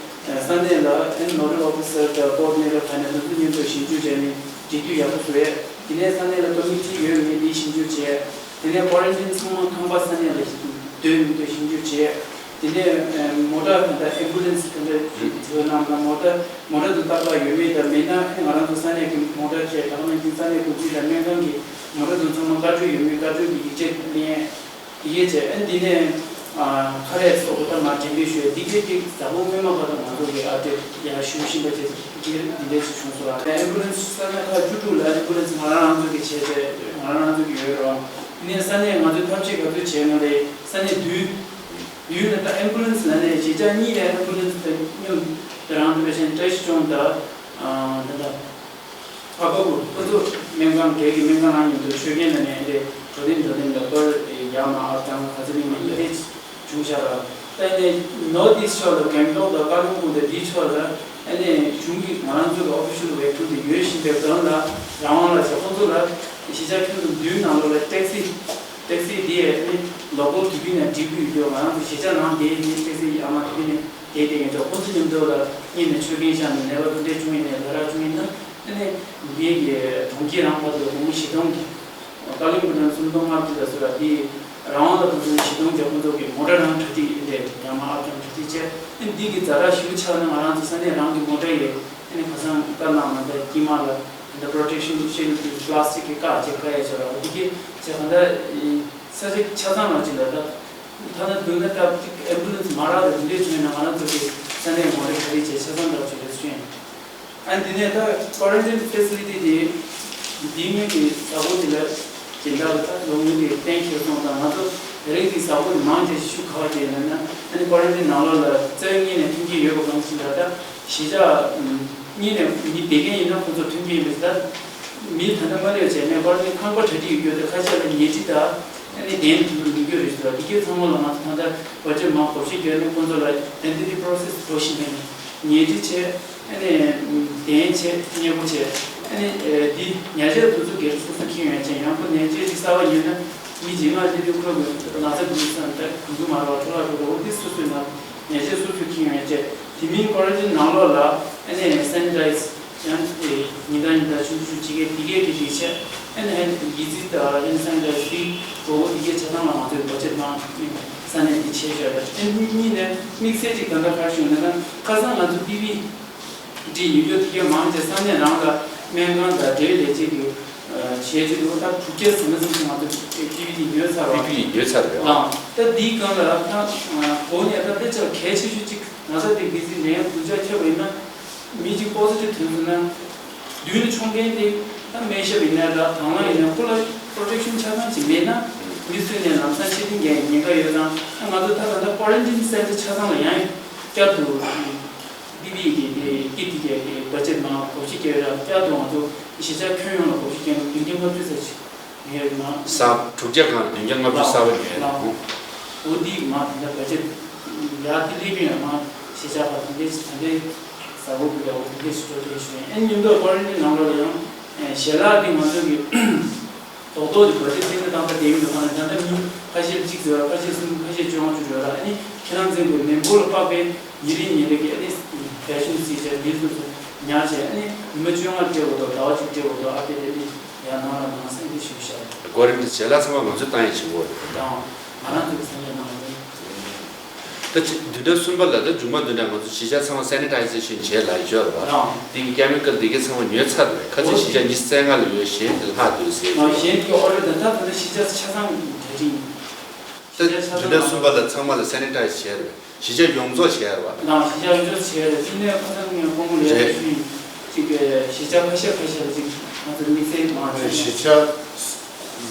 ས་གནས་ལ་ཨེན་ནོ་ཌལ་ཨོ་ཕི་སར་དང་ཀོ་ཨོ་ཌི་ནེ་ཊར་ཁག་ནས་དེ་ཚོ་མཉམ་དུ་ཞིབ་འཇུག་བྱས་ནས་འབྲེལ་མཐུད་ཡག་པོ་བཟོ་ཡས། དེ་ནས་ས་གནས་ལ་ཀོ་མི་ཊི་ཡོད་མེད་དེ་ཞིབ་འཇུག་བྱས། དེ་ནས་ཀོ་རན་ཊིན་ཚང་མ་ཁང་པ་ས་གནས་ལ་སྡོད་མི་སྡོད་ཞིབ་འཇུག་བྱས། དེ་ནས་མོ་ཊ་དང་ཨེམ་བུ་ལན་སི་དེ་འདྲ་བྱོས་གནང་དང་མོ་ཊ་མོ་ཊ་དུ་ཏག་ཏག་ཡོད་མེད་དང་མེད་ན་ང་རང་ཚོ་ས་གནས་ཀྱི་མོ་ཊ་བཅས་དྲག་ནང་གི་ས་གནས་འགོ་ཁྲིད་དང་སྨན་ཁང་གི་མོ་ཊ་དུ་ཚང་མ་བཀའ་འཁྲོལ་ཡོད་མེད་བཀའ་འཁྲོལ་གྱི་ཡིག་ཆ་ལེན། དེ་གས་བྱས་ཨ་འདི་ནས་ཁ་རས་སོགས་ད་མར་འགྲེམས་སྤེལ་ཞུས། འདི་གས་ཀྱི་གཟའ་འཁོར་སྔོན་མ་བར་དུ་ང་ཚོ་གི་ཨབ་ཌེཊ་ཡར་ཞུ་བཞིན་པ་བཅས་འདི་འདི་འདྲས་ཞིག་བྱུང་སོང་། ཨེམ་བུ་ལན་སི་ས་གནས་ཁག་བཅུ་དྲུག་ལ་ཨེམ་བུ་ལན་སི་ང་རང་རང་ཚོ་གི་བྱས་བྱས་ང་རང་རང་ཚོ་གི་ཡོད་རེད། དེ་ནས་ས་གནས་ང་ཚོས་ཐབས་ཤེས་ག་ཚོད་བྱས་ན་ལས་ས་གནས་བདུན། བདུན་ལ་ད་ཨེམ་བུ་ལན་སི་ལ་ནས་གཞིས་ཆགས་གཉིས་ལ་ཨེམ་བུ་ལན་སི་དང་མཉམ་དུ་རང་དུ་བྱས་བཀྲ་ཤིས་ལྗོངས་དང་ད་ལྟ་ཕ་ཁ་བུ་ཁོ་ཚོ་སྨན་ཁང་སྒེར་གྱི་སྨན་ཁང་ནང་མཉམ་དུ་མཆོད་མཇལ་ལ་ནས་དེ་འགྲོ་དོན་འགྲོ་དོན་ལ་པར་ཡར་མར་ཨབ་དང་ག་ཚོད་ཡིན་མིན་དེ་བྱུང་ཤག་ལ། ད་ནས་ནོར་ཐི་ཨིསྟ་ཕྱོགས་ལ་གྷན་ཊོག་དང་ཀ་ལིམ་པོང་དང་འདིའི་ཕྱོགས་ལ་ཨ་ནས་གཞུང་གི་ང་རང་ཚོ་གི་ཨོ་ཕི་ཤལ་ཝེ་ཁུལ་དུ་ཡོད་བཞིན་པའི་སྒང་ལ་རང་དབང་ལ་བྱས་ཁོང་ཚོ་ལ་གཞིས་ཆགས་ཁྱོན་བསྡོམས་བདུན་ནང་ལོགས་ལ་ཊེག་སི་ཊེག་སི་འདི་ཨ་ནི་ལོ་ཀལ་དུས་རྒྱུན་ནས་སྒྲིག་གི་ཡོད། ང་རང་ཚོ་གཞིས་ཆགས་ནང་བསྡད་ཡིན་ཊེག་སི་ཡར་མར་དུས་རྒྱུན་ནས་བསྡད་བསྡད་ཡིན་ཙང་ཁོང་ཚོ་མཉམ་དུ་ལ་གཉིས་ནས་མཆོད་མཇལ་བཞག་ནས་ནད་པ་འདི་འདྲས་བྱུང་ཡིན་ནས་ལ་རག་བྱུང་ཡིན་ན་ཨ་ནི་ངེད་ཀྱི་གྲོང་ཁྱེར་རང་བར་དུ་སྒོར་མོ་བཞི་སྟོང་གི་ཀ་ལིམ་པོང་ནང་སུམ་སྟོང་ལྔ་བཅུ་ལ་སོགས་པ་དེ་རང་དབང་ལ་ཕུལ་ཚུལ་ཞིབ་འདང་རྒྱག་ཁོང་ཚོ་གི་མོ་ཊ་རང་གྲ་སྒྲིག་ཡིན་ཏེ་ཡང་མ་ཨབ་ཀྱང་གྲ་སྒྲིག་བྱས། ཨ་འདི་གི་ཛ་དྲག་ཞེ་པོ་ཆགས་ན་ང་རང་ཚོ་ས་གནས་རང་གི་མོ་ཊ་ཡི་ཨ་ནི་ཁ་སང་བཀའ་གནང་ང་ད་དཀྱིལ་མ་ལ་ད་པོ་རོ་ཊེག་ཤན་ཤིལ་ཌི་པ་ལ་སི་ཊིག་གི་བཀག་བྱས་བཀག་ཡས་བྱས་པ་འོ་འདི་གི་བྱས་གང་ལྟར་ས་ཆ་ཆ་ཚང་ལ་ཅིག་ལ་ད་ཐ་ན་དུས་ན་སྐབས་ཅིག་ཨེམ་བུ་ལན་སི་མ་རག་ད་འདི་འདྲས་བྱུང་ན་ང་རང་ཚོ་གི་ས་གནས་མོ་ཊ་གྲ་སྒྲིག་བྱས་ཆ་ཚང་འདྲ་བྱས་རེད་ཞུ་ཡིན། ཨ་འདི་ནས་ད་ཀོ་རན་ཊིན་ཕེ་སི་ལི་ཊི་དེ་འདི་སྔོན་གྱི་ས་ཁོངས་དེ་ལ་སྦྱིན་བདག་ལ་ད་ལོ་ངོ་དེ་གཏན་འཁེལ་སོང་དང་ང་ཚོ་རེ་རེ་གི་ས་ཁོངས་མང་ཆེ་ཤུགས་ག་པར་བསྡད་ཡོད་ན་ཨ་ནི་ཀོ་རན་ཊིན་ནང་ལོགས་ལ་རྩ་བའི་གཉིས་ནས་མཐུན་རྐྱེན་ཡོད་པ་གང་ཞིག་ལ་ད་གཞིས་ཆགས་གཉིས་ནས་མི་བསྡད་མཁན་ཡིན་ན་ཁོང་ཚོ་མཐུན་རྐྱེན་ཡོད་པས་ད་མི་ད་ལྟ་མ་སླེབས་བྱས་ནས་ཀོ་རན་ཊིན་ཁང་པ་གྲ་སྒྲིག་ཡོད་དེ་ཁ་ཤས་ལ་ཉལ་ཁྲི་དང་ཨ་ནི་གདན་དུ་མི་དགོས་རེད་ཟེར་བ་དེ་གའི་ཚང་མ་ལ་ང་ཚོ་ད་ལྟ་བར་ཆད་མང་གོ་ཤེས་བརྒྱབ་ནས་ཁོང་ཚོ་ལ་ཨེན་ཊི་ཊི་པོ་རོ་སེ་སི་འགྲོ་བཞིན་པ་ཡིན། ཉལ་ཁྲི་བྱས། ཨ་ནི་གདན་བྱས་མཉེས་པོ་བྱས། ཨ་ནི་འདི་ཉལ་ཆས་དེ་ཚོ་སྒེར་སོ་སོ་འཁྱེར་ཡོང་བྱས་ཡང་ཁོ་ཉལ་ཆས་ཅིག་གསར་པ་ཉོས་ན་མི་རྗེས་མ་སླེབས་དུས་ཁོ་གི་ན་ཚ་འགོས་ས་ད་འགོས་ཀྱི་མ་རེད་བ། འཕྲོ་བརླག་འགྲོ་གི་འོ་འདི་སོ་སོའི་ནང་ཉལ་ཆས་སོ་སོ་འཁྱེར་ཡོང་བྱས་དེ་མིན་ཀོ་རན་ཊིན་ནང་ལོགས་ལ་ཨ་ནི་སེ་ནི་ཊའི་ཛི་ཡང་ཉིན་ལྟར་ཉིན་ལྟར་ཆུང་ཆུང་ཅིག་གིས་འདི་གས་ཀྱི་སྒྲིག་ཆས་ཨ་ནི་ཡི་ཙི་དང་ཧེན་ཌི་སེ་ནི་ཊའི་ཛི་འདི་མགོ་བོ་འདི་གས་ཆ་ཚང་ལ་ང་ཚོས་བར་ཆད་བཏང་ས་གནས་འདི་བྱས་བཞག་ཡོད། ཨ་ནི་གཉིས་ནས་དམིགས་བསལ་ཅིག་ད་ལྟ་ག་རེ་ཞུ་ན་ཁ་སང་ང་ཚོ་པི་པི་ཨི་འདི་ཡོད་རྒྱུ་དེ་གས་མང་ཆེ་ས་གནས་རང་ལ་སྨན་ཁང་དང་འབྲེལ་ཡོད་ལས་བྱེད་ཀྱི་བྱས་རྗེས་དེ་ད་དྲུག་བརྒྱ་ཟིན་ན་ཙམ་ཞིག་ང་ཚོ་པི་པི་ཨི་ཉོས་ཚར་བ། པི་པི་ཨི་ཉོས་ཚར་བས། ཨང་། ད་འདིའི་སྒང་ལ་ད་གོ་ནས་ད་དཔེ་ཆ་གལ་ཆེ་ཤོས་གཅིག་ན་ཚ་དེ་གི་ཚིག་ནད་ཡམས་དུས་ཆ་ཁྱབ་པ་ཡིན་ན་མི་གཅིག་པོ་སི་ཊིབ་ཐོན་སོང་ན་མདུན་ལ་མཆོང་མཁན་དེ་ད་སྨན་ཞབས་ཡིན་ན་ལ་དང་བླངས་ཡིན་ན་ཁོ་ལ་པོ་རོ་ཊེག་ཤན་ཆ་ཚང་ཅིག་མེད་ན་མི་སུ་ནས་ལམ་སང་ཤི་ཐེངས་རྒྱག་ཉེན་ཁ་ཡོད་ཙང་ད་ང་ཚོ་ད་ད་ལྟ་ཀོ་རན་ཊིན་སེན་ཊར་ཆ་ཚང་ལ་ཡང་བསྐྱར་དུ་པི་པི་ཨི་གི་དེ་ཀིཊ་དེ་གའི་བར་ཆད་མང་བགོ་བཤའ་བརྒྱབ་ཡོད་ར། བསྐྱར་དུ་ང་ཚོ་གཞིས་ཆགས་ཁྱོན་ཡོངས་ལ་བགོ་བཤའ་བརྒྱབ་ནས་བདུན་བརྒྱ་ལྔ་བཅུ་ཙམ་ཞིག་ཉོས་ཡོད་མ། གསར་དྲུག་བརྒྱ་སྒང་ལ་བདུན་བརྒྱ་ལྔ་བཅུ་གསར་པ་ཉོས་ཡོད། འོ་འདི་མ་དེ་འདྲ་བར་ཆད་ཡག་དེ་སླེབས་ཡོད་མ། གཞིས་ཆགས་པ་དེ་འདྲས་ཞིག་དེ་འདྲས་ཟ་འོ་དགོས་ཡག་འོ་དེ་འདྲས་ཞིག་འགྲོ་བསྡད་ཞུ་ཡིན། ཨེ་མཉམ་དུ་ཀོ་རན་ཊིན་ནང་ལོགས་ལ་ཡང་ཞལ་ལག་དེ་ང་ཚོ་གི་རྡོག་རྡོག་དེ་བར་ཆད་བཙན་ཁྲིད་བཏང་ས་དེ་ཡིན་འདུག་ཁ་ན་ད་ལྟ་མི་ཁ་ཤས་གཅིག་ཟེར་བ་ཁ་ཤས་གསུམ་ཁ་ཤས་བཅོ་ལྔ་བཅུ་ཡོད་ལ། ཨ་ནི་ཁྱེད་རང་ཚོའི་གི་མི་འབོར་ལ་དཔག་པའི་ཉིན་རེ་ཉིན་རེ་གི་ཨ་ནི་བེ་ཤིན་སི་ཅར་འདི་ཚོ་ཚོ་ཉར་བྱས་ཨ་ནི་ཉི་མ་བཅོ་ལྔ་སྤྲད་འོ་དོ་ཟླ་བ་གཅིག་སྤྲད་འོ་དོ་ཨ་ཕེ་དེ་ནི་ཡང་ནང་ལ་ནང་སེང་དེ་ཞུ་བྱ། ཀོ་རན་ཊིན་ཞལ་ལག་ཚང་མ་ང་ཚོས་བཏང་ཡས་བྱེད་དགོས་རེད། དང་ང་རང་ཚོ་གི་ས་གནས་ནང་ལ་ནི། ད་ཅི་བདུན་ཕྲག་གསུམ་པ་ལ་ད་མཇུག་མ་བདུན་ཕྲག་ང་ཚོ་གཞིས་ཆགས་ཚང་མ་སེ་ནི་ཊའི་ཛེ་ཤན་བྱས་ལ་ཡོད་རེད་བ། རང་། འདི་གི་ཀེ་མི་ཀལ་འདི་གའི་ཚང་མ་ཉོས་ཚར་རེད། ཁ་ཆེ་གཞིས་ཆགས་ཉི་ཤུ་རྩ་ལྔ་ལ་ཡོད། གཞན་དེ་ལྷག་འདུག་ཟེར། ཨ་གཞན་གྱི་ཨོ་ཌར་དེ་ད་ད་ལྟ་གཞིས་ཆགས་ཆ་ཚང་གྲ་སྒྲིག་ཡིན། ད་བདུན་ཕྲག་གསུམ་པ་ལ་ཚང་མ་ལ་སེ་ནི་ཊའི་ཛི་བྱས་རེད། གཞིས་ཆགས་ཡོངས་རྫོགས་བྱས་རེད་བ། ནང་གཞིས་ཆགས་ཡོངས་རྫོགས་བྱས་རེད། དེ་ནས་ཁ་སང་ངས་དཔོན་པོ་ལས་རེད། ཞུས་ཅིག་གཞིས་ཆགས་ཁ་ཤས་ཁ་ཤས་ལ་ཅིག་ང་ཚོ་དམིགས་བསལ་མང་ཆེ་གཞིས་ཆགས་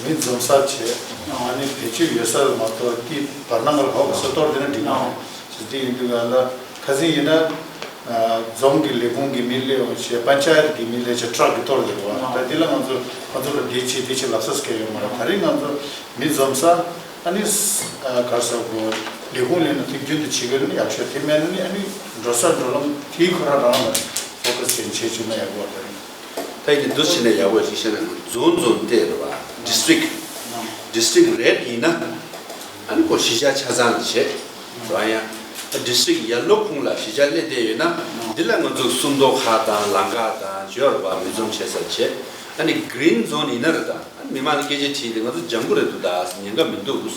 མི་འཛོམས་ས་བྱས་ཨ་ནི་བེད་སྤྱོད་ཡོད་ས་མ་གཏོགས་དེ་བར་སྣང་ལ་ཧོབ་ས་གཏོར་དེ་ན་འགྲིག་མ་རེད། དེ་ཡིན་དུས་ང་ལ་ཁ་སང་ཡིན་ན་རྫོང་གི་ལས་ཁུངས་ཀྱི་མི་སླེབས་འོང་བྱས་པན་ཆ་ཡར་གྱི་མི་སླེབས་བྱས་ཊྲག་གི་གཏོར་དེ་རེད་བ། ད་དེ་ལ་ང་ཚོ་ཁོ་ཚོ་ལ་དེ་བྱེད་དེ་བྱེད་ལབ་ས་སྐད་ཡོད་མ་རེད། ད་རེས་ང་ཚོ་མི་འཛོམས་ས། ཨ་ནི་ག་རེ་ཟེར་དགོས། ལས་ཁུངས་ལས་ན་དུས་རྒྱུན་དུ་བྱེད་དགོས་ན་ཡག་ཤོས་དེ་མེད་ན་ནི་ཨ་ནི་འགྲོ་ས་འགྲོ་ལམ་དེའི་ཁོ་རང་རང་ལ་ཕོ་ཁ་སི་བྱས་བྱེད་བཅུག་ན་ཡག་པོ་རེད། ད་ཡིན་འདུག་བྱས་ནས་ཡག་པོ་ཞིག་བཤད་ན་རྫོང་རྫོང་བལྟས་རེད་བ། ཌིས་ཊྲིག་ཌིས་ཊྲིག་རེད་ཡིན་ན། ཨ་ནི་ཁོ་གཞིས་ཆགས་ཆ་ཚང་ལ་བྱེད། རེད་བ། ཡང་ཌིས་ཊྲིག་ཡར་ཀླུང་ཁུལ་ལ་གཞིས་ཆགས་སླེབས་བསྡད་ཡོད་ན། འདི་ལ་ང་ཚོ་སུམ་མདོ་ཁག་དང་ལམ་ཁ་དང་ཡོད་རེད་བ། མི་འཛོམས་བྱེད་ས་བྱེད། ཨ་ནི་གི་རིན་རྫོན་ཡིན་ན་རེད་ད། ཨ་ནི་མི་མང་ལ་སྐད་ཆ་དྲིས་ཏེ་ང་ཚོ་སྦྱང་གི་རེད་འདུག་ད་ཉེན་ཁ་མི་འདུག་བྱེད་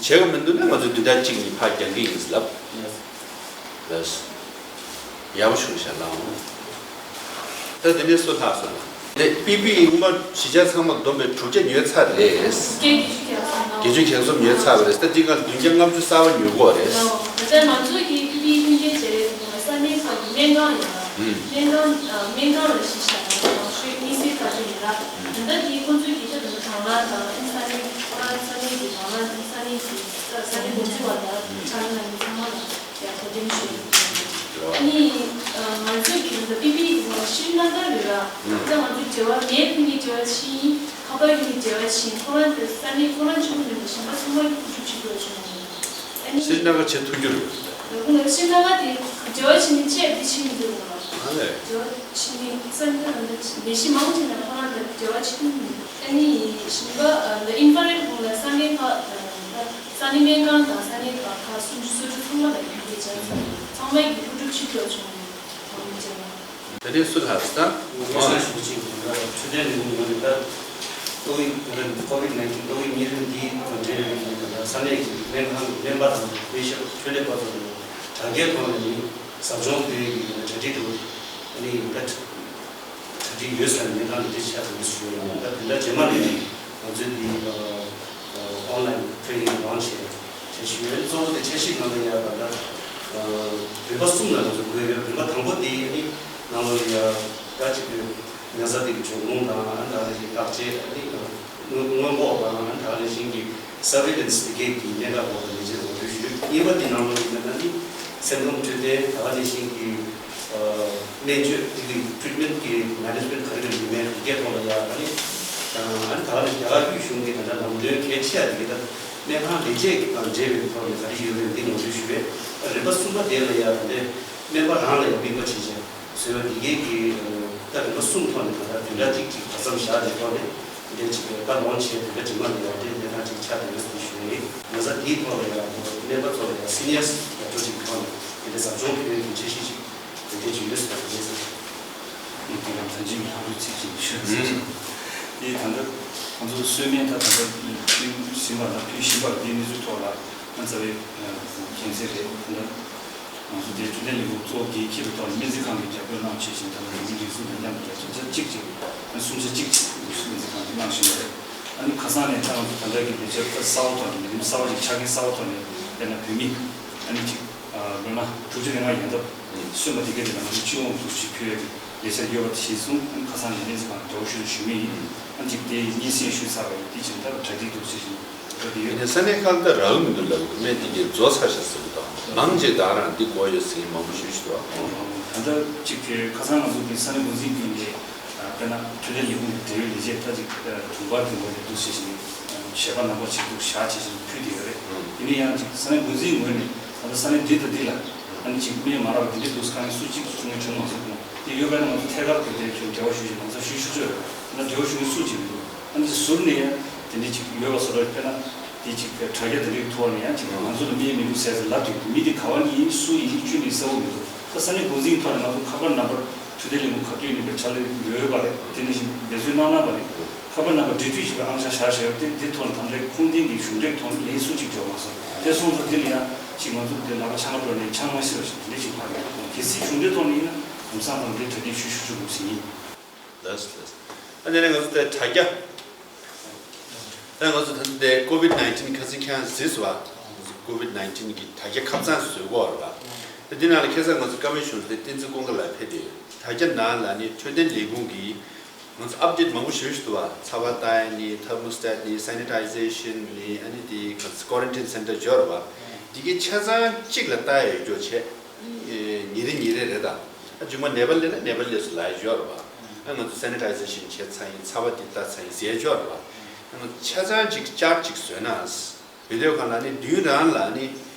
ཀྱི་མི་འདུག་ན་ང་ཚོ་བདུན་ཕྲག་གཅིག་གཉིས་ཕར་རྒྱག་གི་ཡིན་ལབ། ལགས། ཡག་པོ་བྱུང་ཤག་ལགས། ད་དེ་ནས་སུ་ལྷག་སོང་། དེ་པི་པི་ཨི་སྔོན་མ་གཞིས་ཆགས་ཚང་མ་བསྡོམས་པས་དྲུག་བརྒྱ་ཉོས་ཚར་རེད། བརྒྱད་ཅུ་གྱ་གསུམ་ཉོས་ཚར་བ་རེད། ད་འདི་ག་བདུན་བརྒྱ་ལྔ་བཅུ་གསར་པ་ཉོ་དགོས་རེད། ད་ལྟ་ང་ཚོ་གི་པི་པི་ཨི་ལྷན་རྒྱས་བྱེད་རེད། ས་གནས་ཁག་གི་སྨན་ཁང་ཡིན་ལ། ཨུམ། སྨན་ཁང་སྨན་ཁང་ལ་གཞི་བཞག་ན་མང་ཤོས་དམིགས་བསལ་བཀའ་འཁྲོལ་ཡིན་ལ། ད་ལྟ་དེ་ཁོང་ཚོའི་གི་ཆ་དང་དང་བླངས་དང་ས་གནས་ཁོ་རང་ས་གནས་ཀྱི་དང་བླངས་ས་གནས་ཀྱི་ས་གནས་འགོ་འཛིན་པ་དང་ཕྱག་ལས་གནང་མཁན་ཚང་མ་ལ། ཡང་གོ་སྒྲིག་ཞུ། ཨ་ནི་ང་ཚོས་ཀྱི་ད་པི་པི་ཨི་ཞིམ་ན་གར་ཡོད་ར། ད་ང་ཚོས་འབྲེལ་བ་མེད་ཕུན་གྱི་འབྲེལ་བ་ཕྱིན། ཁ་པར་གྱི་འབྲེལ་བ་ཕྱིན། ཁོ་རང་ཚོ་ས་གནས་ཁོ་རང་གཅིག་པུ་མིན་པ་གཞན་པ་ཚང་མ་གི་ཐུགས་ཁུར་ཆེ་པོ་བྱུང་། ཨ་ནི་ཞིམ་ན་གར་བྱེད་ཐུབ་རྒྱུ་རེད། ཁོང་ཚོ་ཞིམ་ན་གར་དེ་འབྲེལ་བ་ཕྱིན་ནས་ཆེད་དུ་ཕྱིན་མི་འདུག་ཨ་ལས། འབྲེལ་བ་ཕྱིན་ནས་ས་གནས་ཁོ་རང་ཚོ་ལས་གཞི་མང་ཆེ་ན་ཁོ་རང་ཚོ་འབྲེལ་བ་ཕྱིན་མི་འདུག་ཨ་ནི་ཞིམ་པ་ཨ་ད་ཨིན་ཕ་རེད་ཁོང་ལ་ས་གནས་ཁག་ཨ་ད། ས་གནས་སྨན་ཁང་དང་ས་གནས་པར་ཁག་སུམ་ཅུ་སོ་བཅུ་ཚང་མ་ལ་ཡོད་པའི་ཆ་ཚང་མ་གི་ཐུགས་སྒྲུབ་ཆེ་མཐོང་བྱུང་། ཐོག་མའི་རྗེས་ལ། ད་ལྟའི་སུ་ལྷག་ས། ངས་གསུངས་ཞུ་ཅིག་འཕྲོད་བསྟེན་ལས་ཁུངས་ངོས་ནས་ད་ཀོ་བིད་ཀོ་བིད་ནའིན་ཊིན་ཀོ་བིད་ཉེན་ཁ་འདི་དང་འབྲེལ་བའི་ད་ས་གནས་ཀྱི་སྨན་ཁང་སྨན་པ་དང་དཔེ་ཤག་འཕྲོད་བསྟེན་པ་ཚོ་ལ་དྲ་རྒྱའི་ཐོག་ནས་ནི་ཟབ་སྦྱོང་སྤེལ་གྱི་གྲ་སྒྲིག་དང་ཨ་ནི་ད། གྲ་སྒྲིག་ཡོད་ཟེར་ནས་ད་འདི་ཆ་ཚང་མི་སུ་ཡོད་ན་ད་དེ་འདྲ་རྗེས་མ་ནས་ང་ཚོའི་འདི་ཨོན་ལའིན་ཊེ་ནིང་ལོན་ཆི་བྱས་བྱས་ཞུ་ཡོད། གཙོ་བོ་དེ་འཆར་གཞི་ནང་ལ་ཡ་ད་ལྟ་རིམ་པ་གསུམ་ལ་ང་ཚོ་དགོས་ཡོད། རིམ་པ་དང་པོ་དེ་ནི་ནང་ལོགས་ལ་ཡ་ད་ཅིག་གི་ན་ཚ་དེ་གི་འབྱུང་ཁུངས་དང་ཨ་ད་ལྟ་ཞིག་བརྟག་དཔྱད་ཨ་ནི་སྔོན་འགོག་དང་ཨ་ད་ལྟ་ཞིག་གི་སར་ཝེ་ལེན་སི་དེ་གའི་གི་གནད་འགག་སྐོར་ལ་ལས་བྱེད་ངོ་སྤྲོད་ཞུས། གཉིས་པ་དེ་ནང་ལོགས་ལ་ཡིན་ན་ནི་སེམས་ཁམས་འཕྲོད་བསྟེན་ད་ག་ནང་བཞིན་གྱི་སྨན་བཅོས་དེ་གི་ཊི་རིཊ་མེན་ཊི་གི་མེ་ནེཇ་མེན་ཊི་ག་རེ་ག་རེ་ཡིན་མིན་དེ་གའི་ཐོག་ལ་ཡ་ད་ནི་ཨ་ནི་ད་ག་ནང་རྒྱ་གར་དབུས་གཞུང་གི་ད་ལྟ་ལམ་སྟོན་གལ་ཆེ་ཡ་དེ་གི་ད་སྨན་ཁང་ལས་བྱེད་དང་འབྲེལ་བའི་ཐོག་ནས་ག་རེ་ཡོད་མེད་དེ་ངོ་སྤྲོད་ཞུས་པས། རིམ་པ་གསུམ་པ་དེ་ལ་ཡ་ད་ལྟའི་སྨན་པ་རང་ལ་ཡ་དམིགས་པ་བྱས་བྱས་བཟོས་པ་དེ་གའི་གི་ད་རིམ་པ་གསུམ་ཐོག་ནས་ད་ལྟ་བདུན་ཕྲག་གཅིག་ཅིག་བར་མཚམས་བཞག་དེ་ཐོག་ནས། འདི་འདྲ་ཅིག་ད་ལོན་ཆི་བྱས་དེ་འདྲ་ཅིག་མ་ལས་ཡང་དེ་གནས་སྟངས་ཅིག་ཆགས་བསྡད་ཡོད་ཟེར་ཞུ་ཡིན། ན་ཚ་དེའི་ཐོག་ལ་ཡང་སྨན་པ་ཚོ་ལ་ཡང་སི་ནི་ཡར་ཌོག་ཊར་ཅིག་ཐོག་ནས་དེ་འདྲ་ཟབ་སྦྱོང་སྤེལ་ཡོད་ཀྱི་འཆར་གཞི་ཅིག་དེ་འདྲ་ཅིག་ཡོད་ཟེར་བ་རེད་ཟེར། དེ་ལ་ད་ཅིག་ལྷག་པའི་ཚིག་ཅིག་ཞུ་ཟེར། དེ་ད་ལྟ་ང་ཚོ་གསོལ་སྨན་ད་ད་ལྟ་ཕུལ་བཞིན་པ་དང་ཕུལ་བཞིན་པ་དེའི་གནས་ཚུལ་ཐོག་ལ་ང་རྩ་བའི་འགན་འཛིན་རེད། ད་ལྟ། ང་ཚོ་དེ་འཕྲོད་བསྟེན་ལས་ཁུངས་གཙོ་བོ་འགན་འཁྱེར་བའི་ཐོག་ནས་སྨན་རྩིས་ཁང་གིས་རྒྱབ་སྐྱོར་གནང་བྱེད་བཞིན་ད་ལྟ་མི་སྒེར་ཚོ་དང་མཉམ་དུ་ཐུགས་རྗེ་གཅིག་ཅིག་ཨ་སུམ་ཆ་གཅིག་ཅིག་སྨན་རྩིས་ཁང་གིས་གནང་བཞིན་པ་རེད། ཨ་ནི་ཁ་སང་ནས་ད་ང་ཚོ་ད་ལྟ་གི་ལས་འཆར་གསར་པ་ཐོག་ནས་ལས་རིམ་གསར་པ་ཅིག་ཆ་རྐྱེན་གསར་པ་ཐོག་ནས་དཔེར་ན་བོད་མི་ཨ་ནི་ཅིག་ལོ་ན་དྲུག་ཅུ་རེ་ལྔ་ཡན་འདབ་སོན་པ་དེ་གའི་དེ་ལ་ང་ཚོ་སྤྱི་ཡོངས་འདུ་ཤེས་ཕུལ་ཡ་གི་ལས་འཆར་ཡོད་པ་དེ་གཞིར་བཟུང་ཨ་ནི་ཁ་སང་ནས་སྨན་རྩིས་ཁང་ལ་འབྲེལ་བ་ཞུ་དང་ཞུ་མུས་ཡིན། ཨ་ནི་ཅིག་དེ་སྙན་སེང་ཞུས་ཚར་བ་ཡིན། དེ་བཞིན་ད་གྲ་སྒྲིག་འདུག་ཟེར་བཞིན་འགྲོ་གི་ཡོད། ཡིན་ནའི་ས་གནས་ཁག་ལ་ད་རག་གི་མི་འདུག་ལབ་ཀྱི་འདུག་སྨན་དེ་གས་རྫོགས་ཚར་ཤག་ཟེར་གྱི་འདུག་མང་ཆེ་ད་རང་འདི་དགོས་ཡོད་ཟེར་མཁན་མང་པོ་ཞེ་པོ་ཅིག་འདུག་ད་ལྟ་གཅིག་དེ་ཁ་སང་ང་ཚོ་གི་ས་གནས་འགོ་འཛིན་ཀུན་གྱིས་དཔེར་ན་འཕྲོད་བསྟེན་ལས་ཁུངས་ཀྱི་འབྲེལ་ཡོད་ལས་བྱེད་ད་ཅིག་དུང་དཀར་གྱི་ངོས་ནས་འདུག་ཟེར་བཞིན་ཞལ་པར་ནང་པར་ཅིག་འདུག་བཞག་བྱས་བཞིན་ཕུལ་བསྡད་ཡོད་རེད། ཡིན་ན་ཡང་ཅིག་ས་གནས་འགོ་འཛིན་ངོས་ནས་ད་ལྟ་ས་གནས་འདི་དང་འདི་ལ་ཨ་ནི་ཅིག་སྨན་མ་རག་པ་འདི་འདྲའི་འདུག་དཀའ་ངལ་སུ་གཅིག་བྱུང་ཡང་བྱུང་མ་སོང་གོང་དེ་ཡོད་པ་ཡིན་ན་ང་ཚོ་ཐད་ཀར་དུ་དེ་ཁྱོད་འབྲེལ་བ་ཞུ་བཞིན་ལམ་སང་ཞུ་ཞུ་ཆོག་ཡོད་རེད། ད་ལྟ་འབྲེལ་བ་ཞུ་མཁན་སུ་གཅིག་མི་འདུག་ཨ་ནི་ཅིག་ཟུར་ནས་ཡང་དེ་འདྲའི་ཅིག་ཡོད་པ་བཟོ་འདྲ་དཔེར་ན་དེ་ཅིག་དྲ་རྒྱ་དེ་འདྲའི་ཐོག་ནས་ཡང་ཅིག་ང་ཚོ་ལ་སྨན་མི་འདུག་ཟེར་ཟེར་ལབ་ཀྱི་འདུག་མི་དེ་ག་བ་ནས་ཡིན་སུ་ཡིན་ཅུང་ནས་གསལ་པོ་མི་འདུག་ད་ས་གནས་འགོ་འཛིན་ཐོག་ནས་ང་ཚོ་ཁ་པར་ནམ་བར་འཕྲོད་བསྟེན་ལས་ཁུངས་ག་དུས་ཡིན་པའི་ཕྱག་ལས་ཡོད་པ་རེད། དེ་ནང་བཞིན་འབད་བརྩོན་གནང་གནང་བ་རེད། ཁ་པར་ནམ་བར་འབྲེལ་མཐུད་བྱེད་པའི་ཨང་ཆ་བཞག་བཞག་ཡོད་དེ་དེ་ཐོག་ནས་དམ་ལས་ཁུངས་ལྡན་གྱི་གཞུང་འབྲེལ་ཐོག་ནས་ལན་སུ་གཅིག་འབྱོར་མ་སོང་། དེ་སོང་ཙང་དེ་ལ་ཡང་ཅིག་ང་ཚོ་དེ་ལག་པ་འཆང་ག་འགྲོ་ནས་འཆང་མ་ཤེས་པ་ཞིག་དེ་འདྲ་ཞིག་ཕར་ཡོང་གི་འདུག་གལ་སྲིད་གཞུང་འབྲེལ་ཐོག་ནས་ཡིན་ན་ལམ་སང་དང་དེ་གྲ་སྒྲིག་ཞུ་ཞུ་ཆོག་གི་ཟིན་ཡིན། ལགས་སོ་ལགས་སོ། ཨ་ནི་ང་ཚོ་དེ་དྲ་རྒྱ། ད་ང་ཚོ་ད་ལྟ་དེ་ཀོ་བིད་ནའིན་ཊིན་ཁ་སང་ཁྱེད་རང་གཟིགས་སོང་བ། ཀོ་བིད་ནའིན་ཊིན་གི་དྲ་རྒྱ་ཁ་སང་བཟོས་ཡོད་རེད་པ། དེ་འདི་ནང་ལ་ཁ་སང་ང་ཚོ་བཀའ་མོལ་ཞུ་དེ་བསྟན་འཛིན་ཀུན་དགའ་ལགས་ཕེབས་ཏེ་ཡོད། དྲ་རྒྱ་ནང་ལ་ནི་འཕྲོད་བསྟེན་ལས་ཁུངས་ཀྱིས་ང་ཚོ་ཨབ་ཌེཊ་མང་པོ་ཞེ་པོ་ཞིག་འདུག་པ། ཚ་བ་ལྟ་ཡ་ནི་ཐར་མོ་སི་ཊེཊ་ནི་སེ་ནི་ཊའི་ཟེ་ཤན་ནི་ཨ་ནི་དེ་ཀོ་རན་ཊིན་སེན་ཊར་ཡོད་རེད་པ། དེ་གའི་ཆ་ཚང་གཅིག་ལ་ལྟ་ཡ་ཡོད་རྒྱུ་བྱས། ཉིན་རེ་ཉིན་རེ་རེད་ད། ཨ་རྒྱུ་མ་ནེ་པ་ལ་སླེབས་ན་ནེ་པ་ལ་སླེབས་སོང་ལབ་ཡ་ཡོད་རེད་པ། ཨ་ང་ཚོ་སེ་ནི་ཊའི་ཟེ་ཤན་བྱས་ཚར་ཡིན། ཚ་བ་འདི་ལྟ་ཚར་ཡིན་ཟེར་ཡ་ཡོད་རེད་པ། ཨ་ང་ཚོ་ཆ་ཚང་གཅིག་ཅར་གཅིག་བཟོས་ན། བོད་དོན་ཁང་ལ་ནི་མདུན་རང་ལ་ནི་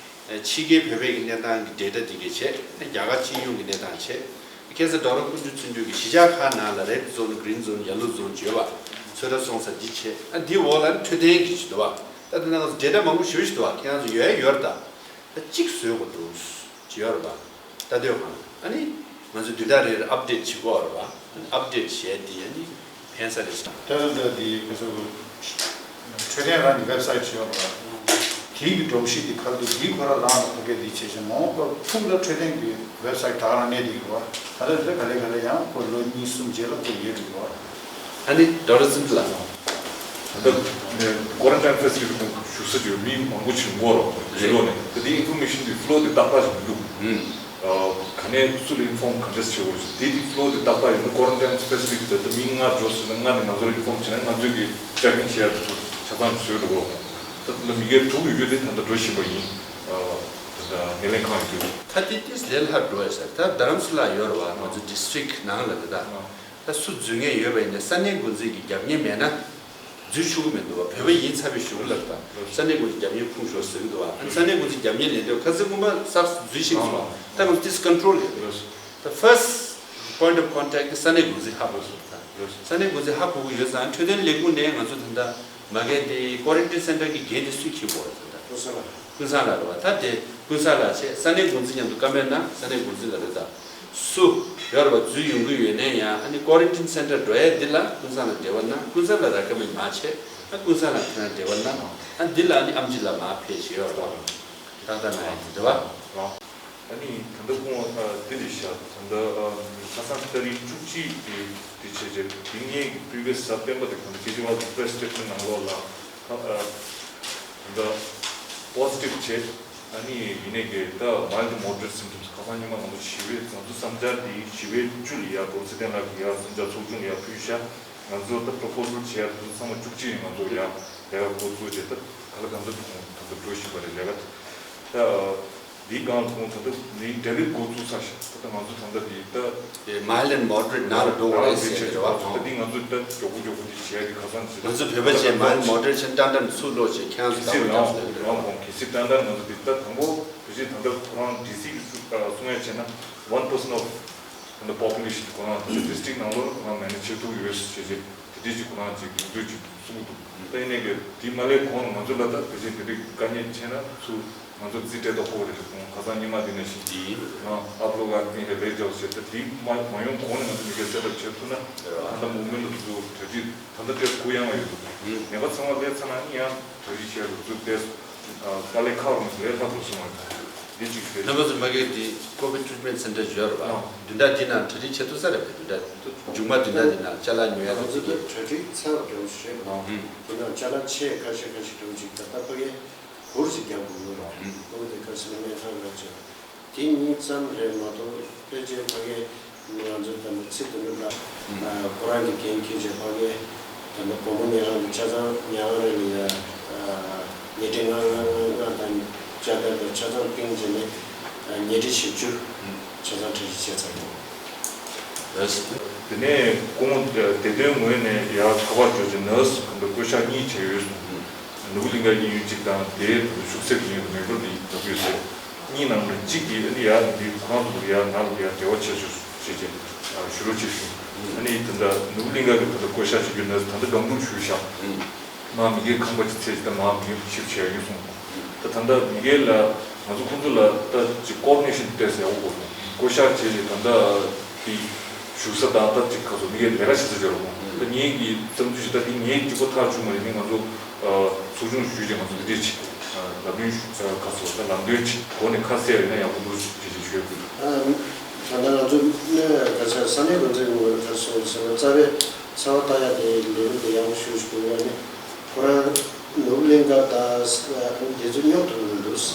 ཕྱི་རྒྱལ་བོད་པའི་གི་གནས་སྟངས་ཀྱི་ཌེ་ཊ་འདི་གའི་བྱས། རྒྱ་གར་སྤྱི་ཡོངས་ཀྱི་གནས་སྟངས་བྱས། ཁ་སང་ཌོག་ཊར་ཀུན་འབྱུང་བརྩོན་འགྲུས་ཀྱི་གཞིས་ཆགས་ཁག་ནང་ལ་རེཌ་ཛོན། གྷི་རིན་ཛོན། ཡེ་ལོ་ཛོན་བརྗོད་པ། ཚོད་ལྟ་སོང་ཙང་འདི་བྱས། ཨ་འདི་འོག་ལ་ནི་འཕྲོད་བསྟེན་གྱི་ཅིག་འདུག་བ། ད་དེ་ནང་ཌེ་ཊ་མང་པོ་ཞེ་པོ་ཞིག་འདུག་བ། ཁྱེད་རང་ཚོ་ཡོད་ཡོད་རེད་ད། ད་གཅིག་བཟོས་དགོས་འདུག་ཅི་ཡོད་རེད་པ། ལྟ་འདོད་གང་། ཨ་ནི་ང་ཚོ་བདུན་ཕྲག་རེར་ཨབ་ཌེཊ་བྱེད་དགོས་རེད་པ། ཨ་ནི་ཨབ་ཌེཊ་བྱས་དེ་ཨ་ནི་ཕན་ས་རེད་ཤག་ད་ལྟ་འདི་ཁོ་ཚོ་འཕྲོད་བསྟེན་རང་གི་ཝེབ་སའིཊ་ཡོད་རེད་པ། དེའི་གི་སྒྲོམ་གཞི་དེ་ག་རེ་འདུག་འདི་ཁོ་རང་རང་ལ་ཕ་གི་འདི་བྱས་ཤིང་མ་འོངས་པར་ཕུགས་ལ་འཕྲོད་བསྟེན་གྱི་ཝེབ་སའིཊ་ད་ག་རང་གནས་བསྡད་ཡོད་རེད་པ། ད་ལྟ་འདི་ག་ལེ་ག་ལེ་ཡང་ཁོ་ལོ་གཉིས་གསུམ་རྗེས་ལ་ཁོ་ཡོད་འགྲོ་གི་རེད་པ། ཨ་ནི་ཌོག་ཊར་སིམ་ལགས། ད་ལྟ་ཀོ་རན་ཊིན་ཕེ་སི་ལི་ཊི་བཞུགས་ས་ཅིག་མི་མང་པོ་ཅིག་ངོ་རོགས་རེ་ལོ་ནས་ད་དེ་ཨིན་ཕོར་མེ་ཤིན་དེ་ཕི་ལོ་དེ་ཏག་ཏག་ཅིག་མི་འདུག་ཨ་ག་ནས་སུ་ལ་ཨིན་ཕོརམ་ག་འདྲས་བྱེད་དགོས་རེད། དེ་དེ་ཕི་ལོ་དེ་ཏག་ཏག་ཡོད་ན་ཀོ་རན་ཊིན་ཕེ་སི་ལི་ཊི་དེ་ད་མི་ལྔ་འགྲོ་སོང་ན་ལྔ་ནས་ང་ཚོར་ཨིན་ཕོརམ་བྱས་ན་ང་ཚོས་ཀྱི་ཅེག་ཨིན་བྱེད་ཡ་དེ་ཚོ་ཆ་ཚང་བཟོས་འགྲོ་གི་རེད། ད་ལྟ་མི་སྒེར་དྲུག་ཡོད་རྒྱུ་དེ་ད་ལྟ་འགྲོ་བཞིན་པ་ཡིན། ཨ་ད་ལྟ་སྣེ་ལེན་ཁང་ཡོད་རྒྱུ་དེ། ད་དེ་ཏིས་ལས་སླ་འགྲོ་ཡ་ས་ད་རྡ་རམ་ས་ལ་ཡོད་རེད་པ། ང་ཚོ་ཌི་སི་ཊིག་ནང་ལ་རེད་ད། ད་སུ་འཛུལ་མཁན་ཡོད་པ་ཡིན་ན་ས་གནས་འགོ་འཛིན་གྱི་རྒྱབ་གཉེར་མེད་ན་འཛུལ་ཆོག་གི་མི་འདུག་བ། བོད་པ་ཡིན་ཚར་བའི་གཞུག་ལ་ད་ས་གནས་འགོ་འཛིན་རྒྱབ་གཉེར་ཁུངས་ཤོར་ཟེར་གི་འདུག་བ། ཨ་ནི་ས་གནས་འགོ་འཛིན་རྒྱབ་གཉེར་ལེན་དུས་ཁ་སང་དགོན་པ་གསར་འཛུལ་ཞིག་སོང་བ། ད་ང་ཚོ་ཏིས་ཀོན་ཊོལ་ཡོད་རེད། ད་ཕར་སི་ཊི་པོ་ཡིན་ཊི་ཨོཕ་ཀོན་ཊེག་ཊི་དེ་ས་གནས་འགོ་འཛིན་ཧ་གོ་སོང་། ད་ས་གནས་འགོ་འཛིན་ཧ་གོ་གི་ཡོད་ཙང་འཕྲོད་བསྟེན་ལས་ཁུངས་ནས་ང་ཚོ་ད་ལྟ་མ་གི་དེ་ཀོ་རན་ཊིན་སེན་ཊར་གྱི་འགན་དེ་སུས་འཁྱེར་དགོས་རེད་ད། ཀུན་བཟང་ལགས། ཀུན་བཟང་ལགས་རེད་བ། ད་དེ་ཀུན་བཟང་ལགས་བྱས་ས་གནས་འགོ་འཛིན་མཉམ་དུ་བཀའ་མོལ་གནང་། ས་གནས་འགོ་འཛིན་ལ་རེད་ད། སུ་ཡོད་རེད་བ། འཛུལ་ཡོང་གི་ཡོད་ནའི་ཡང་ཨ་ནི་ཀོ་རན་ཊིན་སེན་ཊར་འགྲོ་ཡ་འདི་ལ་ཀུན་བཟང་ལ་འབྲེལ་བ་གནང་། ཀུན་བཟང་ལ་རེ་ཀོ་མེན་ཌི་མར་བྱས། ཨ་ཀུན་བཟང་ལ་ཁྱེད་རང་འབྲེལ་བ་གནང་། ཨ་འདི་ལ་ཨ་ནི་ཨེམ་ཆི་ལ་མར་ཕེབས་བྱས་ཡོད་རེད་བ། ཏག་ཏག་གནང་ཡ་འདི་རེད་བ། ཨ་ནི་ད་ལྟ་སྐུ་ངོ་ཨ་འདི་རེད་ཤག་ད་ལྟ་ཨ་ཁ་སང་ཏ་རིག་བཅུ་གཅིག་གི་དེ་བྱས་རྗེས་དེ་སྔའི་གི་previous གཟའ་སྤེན་པ་དེ་གང་ལྟར་སྐད་ཆ་བ་press statement ནང་ལོགས་ལ་ཨ་ད་ལྟ་positive བྱས། ཨ་ནི་ཡིན་ནའི་གི་ད་mild moderate symptoms ཁ་སང་ཉི་མ་ང་ཚོ་ཞི་བའི་ང་ཚོ་བསམ་འཆར་དེ་ཞི་བའི་བཅུ་ལ་ཡ་ཌོག་ཊར་ཚེ་བརྟན་ལགས་ཀྱིས་ཡ་གསུང་བྱ་ཚོགས་ཆུང་ལ་ཡ་ཕུལ་ཤག་ང་ཚོ་ད་proposal བྱས་ཡ་དེ་ཚོ་ཚང་མ་བཅུ་གཅིག་ནས་ང་ཚོ་ཡ་ལས་ཀ་འགོ་བཙུགས་རྗེས་ད་ག་ལ་གང་འཚམ་གང་འཚམ་འགྲོ་བཞིན་པ་རེད་ལས་ཀ་ད། འདིའི་སྒང་ལ་ཁོང་ད་ལྟ་འདིའི་གྲ་སྒྲིག་འགོ་བཙུགས་ཚར་ཤག་ད་ལྟ་ང་ཚོ་ད་ལྟ་འདི་ད་དེ་mild and moderate ནང་ལ་འགྲོ་དགོས་རེད་ཟེར་གྱི་རེད་བ། ད་འདི་ང་ཚོ་ད་མགྱོགས་པོ་མགྱོགས་པོ་འདི་བྱས་ཏེ་ཁ་སང་ཇི་ལྟར་ང་ཚོ་བོད་པ་བྱས་mild moderate བྱས་ཏན་ཏན་ཚུར་ལོག་བྱས་ཁྱེད་རང་ཚོ་ག་པར་ཀྱང་ཟེར་གྱི་རེད་བ། གལ་སྲིད་ཏན་ཏན་ང་ཚོ་འདི་ད་དང་པོ་བོད་ཆེན་ད་ལྟ་ཁོ་རང་ཌི་སི་གི་གསུང་ཡ་བྱས་ན་one percent of the population ཁོ་རང་district ནང་ལོགས་ཁོ་རང་manage བྱེད་ཐུབ་ཡོད་ཟེར་བྱས་དེ་འདྲས་ཅིག་ཁོ་རང་ཅིག་ཡོང་དུས་ཅིག་གསུང་གི་འདུག་ད་ཡིན་ནའི་གི་དེ་མ་ལས་གོང་ང་ཚོ་ལ་ད་ཕལ་ཆེར་དེ་འདྲའི་དཀའ་ངལ་ཆེ་ན་ཚུར་ང་ཚོ་རྩིས་སྤྲད་ཐོག་ཁོ་རེ་རེ་གོང་ཁ་སང་ཉི་མ་འདི་ནས་བཞིན་ཡིན་ཨ་ཨབ་ལོ་ག་ནི་ཧེ་རེ་རྒྱག་ཟེར་ད་དེ་མ་མ་ཡོང་གོང་ནས་ང་ཚོ་མི་སྒེར་སེ་ཊབ་བྱེད་ཐུབ་ན་ད་ལྟ་མུ་མེན་ལ་ཚུར་གྲ་སྒྲིག་ད་ལྟ་སྤྲད་དགོས་ཡང་ཡོད་འདུག་ནད་པ་ཚང་མ་སླེབས་ཚར་ན་ཡང་གྲ་སྒྲིག་བྱས་རུ་ཚུར་བལྟས་དཀའ་ལས་ཁག་རུ་ལས་ལྷག་རུ་སོང་བ་འདི་གཅིག་རེད། རྣམ་པ་ཚོ་མ་གི་དེ་COVID treatment center ཡོད་རེད་བ། ཨ་བདུན་ཕྲག་འདི་ནང་གྲ་སྒྲིག་བྱེད་ཐུབ་ས་རེད་པས། བདུན་ཕྲག་མཇུག་མ་བདུན་ཕྲག་འདི་ནང་ཅ་ལག་ཉོ་ཡ་ང་ཚོ་ཚོ་གྲ་སྒྲིག་ཚར་བ་འདྲ་བོ་ཞིག་རེད་མ། ཨུམ། དེ་ནང་ཅ་ལག་ཆེ་ཁ་ཤས་ཁ་ཤས་འདྲ་བོ་ཅིག་ད་ལྟ་ཕ་གིའི་གུར་ཅིག་རྒྱག་དགོས་ཡོད་རེད། ཨུམ། ཨོ་དེ་ཁ་ཤས་ནི་སྨན་ཁང་ར་ཅིག་དེ་གཉིས་ཙམ་རེད་མ་གཏོགས་ཕལ་ཆེར་ཕ་གིའི་ང་ཚོ་ད་ལྟ་ཚེ་དོན་གྲུབ་ལགས་ཁོ་རང་གི་འགན་འཁྱེར་བྱས་ཕ་གིའི་ད་ལྟ་སྒོར་མོ་ཉེ་རང་གི་ཆ་ཚང་ཉེ་རང་རེ་ལ་ཡ་ཉེ་འབྲེལ་ལྔ་ལྔ་ལྔ་ལྔ་དང་བཅའ་ཁྲ་དང་ཆ་ཚང་སྟེང་བྱས་ནས་ཉེ་འབྲེལ་བཞི་བཅུ་ཆ་ཚང་གྲ་སྒྲིག་བྱས་ཚར་ཡོད། དེ་ནས་སྐུ་ངོ་བདེ་དོན་ངོས་ནས་ཡར་ཁ་པར་འབྱོར་རྗེས་ནར་སི་གང་འདྲ་བསྐོ་བཞག་གཉིས་བྱས་ཡོད་གསུངས། ནོར་བུ་གླིང་ག་དབྱིན་ཡུལ་གཅིག་དང་དེའི་བཞུགས་སའི་དབྱིན་ཡུལ་མེག་ལོར་དུ་ཡོད་ཟེར། གཉིས་ནང་ནས་གཅིག་གིས་ཨ་ནི་ཡར་འདི་ཁོ་རང་ཚོ་ཡར་ནང་ལ་ཡར་འབྲེལ་བ་བྱས་ཆོག་ཅེས་བྱས་ཞུ་རོགས་བྱེད་ཞུ། ཨ་ནི་དེ་འདྲ་ནོར་བུ་གླིང་ག་གི་དེ་འདྲ་བསྐོ་བཞག་བྱེད་རྒྱུ་ནར་སི་ད་ལྟ་སྒམ་དྲུག་ཞུས་བཞག་མར་མི་སྒེར་ཁང་པ་ཅིག་བཙལ་ཅིག་ད་མར་མི་སྒེར་ཤིབ་བྱས་ཡོད་གསུངས། ད་ད་ལྟ་མི་སྒེར་ལ་ང་ཚོ་ཁོང་ཚོ་ལ་ད་ཅིག་ཀོ་ཨོར་ཌི་ནེ་ཤན་ཏོག་ཙམ་ཡག་པོ་དགོས་སོང་། བསྐོ་བཞག་བྱས་རྗེས་ད་ལྟ་དེ་བཞུགས་ས་དང་ད་ཅིག་ཁ་སོ་མི་སྒེར་ལས་ཀ་བྱེད་ས་སྦྱོར་དགོས། ད་ངེད་ཀྱི་བསམ་ཚུལ་ཞིག་ད་དེ་ངེད་གཅིག་པོ་ཐག་ཆོད་མ་རེད། ངས་ང་ཚོ་ཚོགས་ཆུང་ཞུས་རྗེས་ང་ཚོ་འདི་འདྲས་ཅིག་ལབ་རྒྱུ་ཁ་སོ་ད་ལམ་སྟོན་ཅིག་སྒོ་ནས་ཁ་གསལ་ཡོད་ན་ཡག་པོ་འདུག་ཅེས་ཅིག་ཞུས་དགོས། ད་ལྟ་ང་ཚོ་གནས་ག་ས་ས་གནས་འགོ་འཛིན་ངོས་ཁ་སོ་ཟེར་ན་རྩ་བའི་ཚ་བ་ལྟ་ཡ་དེ་ལས་རིམ་དེ་ཡག་པོ་ཞུ་ཞུ་དགོས་ཡ་ནི། ཁོ་རང་ནོར་བུ་གླིང་ག་དང་དེ་ཚོ་སྙོབ་ཐུབ་མི་འདུག་བྱས་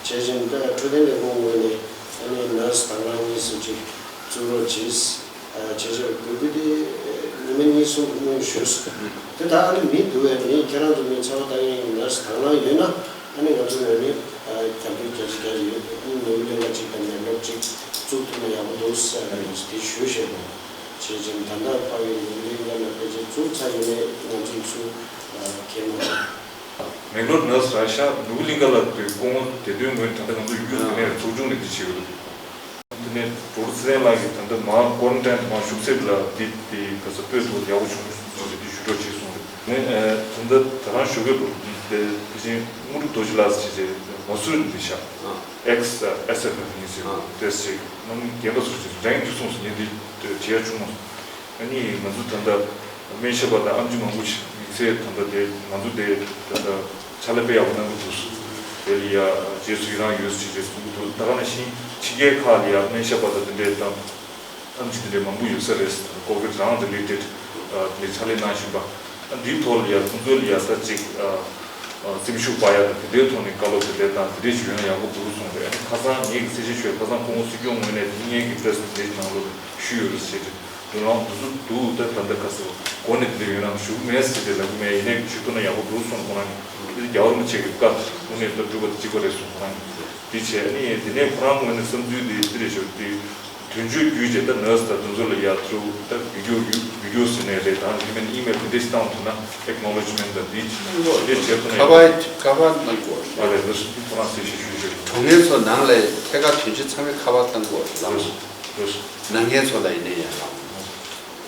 ཙང་འཕྲོད་བསྟེན་ལས་ཁུངས་ངོས་ནས་ཨ་ནི་ནར་སི་དང་བླངས་གཉིས་སུ་ཅིག་བཙུགས་རོགས་གྱིས། བྱས་ཙང་འབོད་སྐུལ་དེ་ཉི་མ་གཉིས་གསུམ་གྱི་སྔོན་ཞུས་སོང་། དེ་ད་ཨ་ནི་མི་འདུག་བས་མི་ཁྱེད་རང་ཚོ་མི་ཚ་བ་ལྟ་མཁན་གྱི་ནར་སི་དང་བླངས་ཡོད་ན་ཨ་ནི་ང་ཚོ་ངོས་ནས་རྒྱབ་སྐྱོར་རྒྱ་ཆེ་རྒྱག་གི་ཡོད། ཨ་ནི་ནོར་བུ་གླིང་ག་ཅིག་དང་མེག་ལོར་ཅིག་བཙུགས་ཐུབ་ན་ཡག་པོ་འདུག་ཟེར་ནས་དེ་ཞུས་བཞག་པ། བྱས་ཙང་ད་ལྟ་ཕ་གི་ནོར་བུ་གླིང་ག་ལ་ཕལ་ཆེར་བཙུགས་ཚར་ཡོད་ནས་ང་ཚོ་ཚུར་ཁྱེར་མ་ཐུབ། མེག་ལོར་ནར་སི་ར་ཤ་ནོར་བུ་གླིང་ག་ལ་དེ་སྐུ་ངོ་བདེ་དོན་ངོས་ད་ལྟ་ང་ཚོ་ཡུལ་དེ་ནས་ཚོགས་ཆུང་ནས་དེ་བྱེད་ཀྱི་འདུག་ནས་ཌོག་ཊར་ཚེ་རིང་ལགས་ཀྱིས་ད་ལྟ་མ་ཀོ་རན་ཊིན་མ་བཞུགས་སའི་ལ་འདི་འདི་ག་ས་སྤོས་ཐོག་ཡག་པོ་བྱུང་སོང་ཟེར་འདི་ཞུ་རོགས་བྱས་སོང་རེད། ནས་ད་ལྟ་ད་རང་ཞོགས་ཀས་འགྲོ་འདི་དེ་བཞིན་དངོས་གྲུབ་རྡོ་རྗེ་ལགས་ཟེར་བྱས་མ་སུ་རི་འདི་ཤག་ཨེག་སི་ཨེ་སི་ཨེཕ་ཨེཕ་ཡིན་ཟེར་ཏེ་ཞིག་ནམ་རྒན་པ་ཚོ་ཞིག་འགྲན་རྒྱུ་སོང་ཟེར་ངས་འདི་བྱས་ཡ་བྱུང་མ་སོང་། ཨ་ནི་ང་ཚོ་ད་ལྟ་སྨན་ཞབས་པ་དང་ཨེམ་ཆི་མང་པོ་ཞིག་དམིགས་བསལ་ད་ལྟ་དེ་ང་ཚོ་དེ་ད་ལྟ་ཕྱག་ལས་དཔེ་ཡག་པོ་གནང་གི་འདུག་དེ་ལ་ཡ་རྗེས་སུ་ཡི་རང་ཡོད་ཅེས་རེད་གསུང་གི་འདུག་ད་ག་ནང་བཞིན་ཕྱི་རྒྱལ་ཁག་ལ་ཡ་སྨན་ཞབས་པ་དང་དེ་འདྲའི་དང་ཨེམ་ཆི་དེ་འདྲའི་མང་པོ་ཡོད་ས་རེད། ཀོ་ཝིཌ་རང་རི་ལེ་ཊེཌ་དེ་འདྲའི་ཕྱག་ལས་གནང་བཞིན་པ། འདིའི་ཐོག་ལ་ཡ་ཁོང་ཚོ་ལ་ཡ་ད་ཅིག་སེམས་ཤུགས་སྤར་ཡ་དང་དེ་འདྲའི་ཐོག་ནས་བཀའ་སློབ་དེ་འདྲའི་དང་དེ་འདྲའི་ཞུ་ཡ་ཡག་པོ་འདུག་གསུངས་རེད། ཨ་ནི་ཁ་སང་ངེད་ཀྱི་གསལ་བཤད་ཞུས་ཁ་སང་ཁོང་སྲིད་སྐྱོང་ངོས་ནས་དེ་ངེད་ཀྱི་པྲེ་སི་དེ་ནང་ལོགས་ཞུས་ཡོད་རེད་ཟེར་ཏེ། དོ་སྣང་དུ་སུ་འདུག་ད་ད་ལྟ་ག་ཟེར་བ་འགོ་ནས་དེ་འདྲ་ཡོད་ན་ཞུ་གི་མེད་ཟེར་ཏེ་ལབ་གི་མེད། ཡིན་ནའི་ཞུ་ཐུབ་ན་ཡག་པོ་འདུག་གསུངས། ཁོ་རང་གིས་དེ་རྒྱལ་བ་རིན་པོ་ཆེ་གི་བཀའ་དངོས་གནས་ད་སྒྲུབ་པ་དེ་གཅིག་པ་རེད་གསུངས། ཁོ་རང་གིས་དེ་བྱས། ཨ་ནི་དེ་ནས་ཁོ་རང་ངོས་ནས་བསམ་ཚུལ་དེ་འདི་རེད་ཤག་དེ་དོན་གཅོད་བརྒྱུད་བྱས་ད་ནར་སི་དང་དེ་ཚོ་ལ་ཡ་ཐུ་ད་བི་ཌི་ཡོ་བི་ཌི་ཡོ་ཟེར་ནའི་རེད། ད་ཨི་མེལ་ཨི་མེལ་དེ་འདྲ་ཞིག་བཏང་ཐུབ་ན་ཨེག་ནོ་ལེཇ་མེན་ཊི་དང་དེ་དེ་འདྲ་བྱས་ཐུབ་ན་ཡག་པོ། ཁ་པར་ཁ་པར་གནང་དགོས་རེད། ཨ་རེད། ལགས་སོ། ཁོ་རང་གསལ་བཤད་ཞུས་བཞག་དྲུང་ངེས་ཚོ་ནང་ལ་ཐད་ཀར་དོན་གཅོད་ཚང་མས་ཁ་པར་གཏང་དགོས་རེད་ལགས། ལགས་སོ། ལགས་སོ། ནང་ངེས་ཚོ་ལ་ཡིན་ནའི་ཡང་ལགས།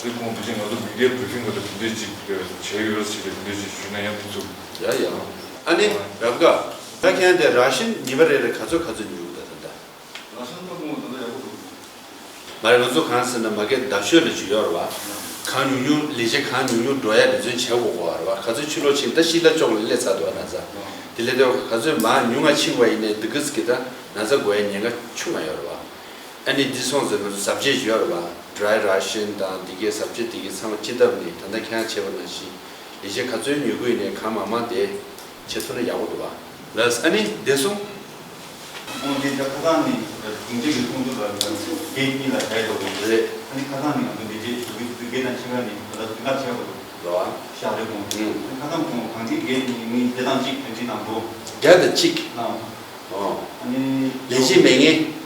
དེ་ཁོང་དེ་བཞིན་ང་ཚོ་མི་ཌི་ཡ་བྷི་རི་ཕིང་གི་དེ་འདྲས་ཅིག་བྱས་ཡོད་ཟེར་ཏེ་དེ་འདྲས་ཅིག་ཞུས་ན་ཡང་དེ་ཚོ། ཡ་ཡ། ཨ་ནི་རབ་དགའ། ད་ཁྱེད་དེ་ར་ཤན་ཉི་མ་རེ་རེ་ག་ཚོད་ག་ཚོད་ཉོ་གི་འདུག་ད་ལྟ། ར་ཤན་ད་ཁོང་ད་ལྟ་ཡག་པོ་འདུག་མ་རེད། ང་ཚོ་གང་ཟེར་ན་མ་གི་ཟླ་ཤོད་ལ་ཅིག་ཡོད་རེད་བ། གང་ཉུང་ཉུང་ལས་བྱེད་གང་ཉུང་ཉུང་འགྲོ་ཡ་འབད་བརྩོན་བྱེད་དགོས་གོ་རེད་བ། ག་ཚོད་ཕྱི་ལོགས་ཕྱིན་ད་ཤི་ལ་ཅོག་ལ་སླེབས་ཚར་འདུག་བ་ན་ཚ། དེ་ལས་དེ་ག་ཚོད་མ་ཉུང་ང་ཕྱིན་པ་ཡིན་ནའི་འདི་གི་ཟི་གི་ད་ན་ཚ་འགོ་ཡ་ཉེན་ཁ་ཆུང་ང་ཡོད་རེད་བ། ཨ་ནི་འདི་སོང་ཟེར་ང་ཚོ་ཟབ་ཆས་ཡོད་རེད་བ། ཌི་རའི་ར་ཤན་དང་འདི་གའི་ཟབ་ཆས་འདི་གའི་ཚང་མ་ཅི་ལྟར་ནི་ད་ལྟ་ཁྱེད་རང་བྱས་པ་ནང་བཞིན་ལས་བྱེད་ག་ཚོད་ཉོ་དགོས་ཡིན་ནའི་གང་མང་མང་དེ་བྱེད་ཐུབ་ན་ཡག་པོ་འདུག་བ། ལགས། ཨ་ནི་བདེ་སྲུང་། ཁོང་འདི་ད་ཁ་སང་ནས་དྲུང་ཆེ་གི་ཚོགས་འདུ་ལ་བརྒྱད་གཉིས་ལ་བྱས་འདུག་རེད། ཨ་ནི་ཁ་སང་ནས་ང་ཚོ་འདི་རྗེས་ཞུ་གི་ཚུལ་བརྒྱད་དང་ཕྱེད་ཀ་ནས་ད་ལྟ་དུས་འགའ་བྱས་པ་འདུག་རེད་བ། ཤག་རེ་དགོངས། ཨ་ནི་ཁ་སང་ཁོང་གང་གི་བརྒྱད་གཉིས་མི་བདེ་ཐང་གཅིག་དོན་ཁྲིད་དང་འགྲོ། བརྒྱ་དང་གཅིག་ཨ། ཨོ། ཨ་ནི་ལས་བྱེད་མེད་ངེས།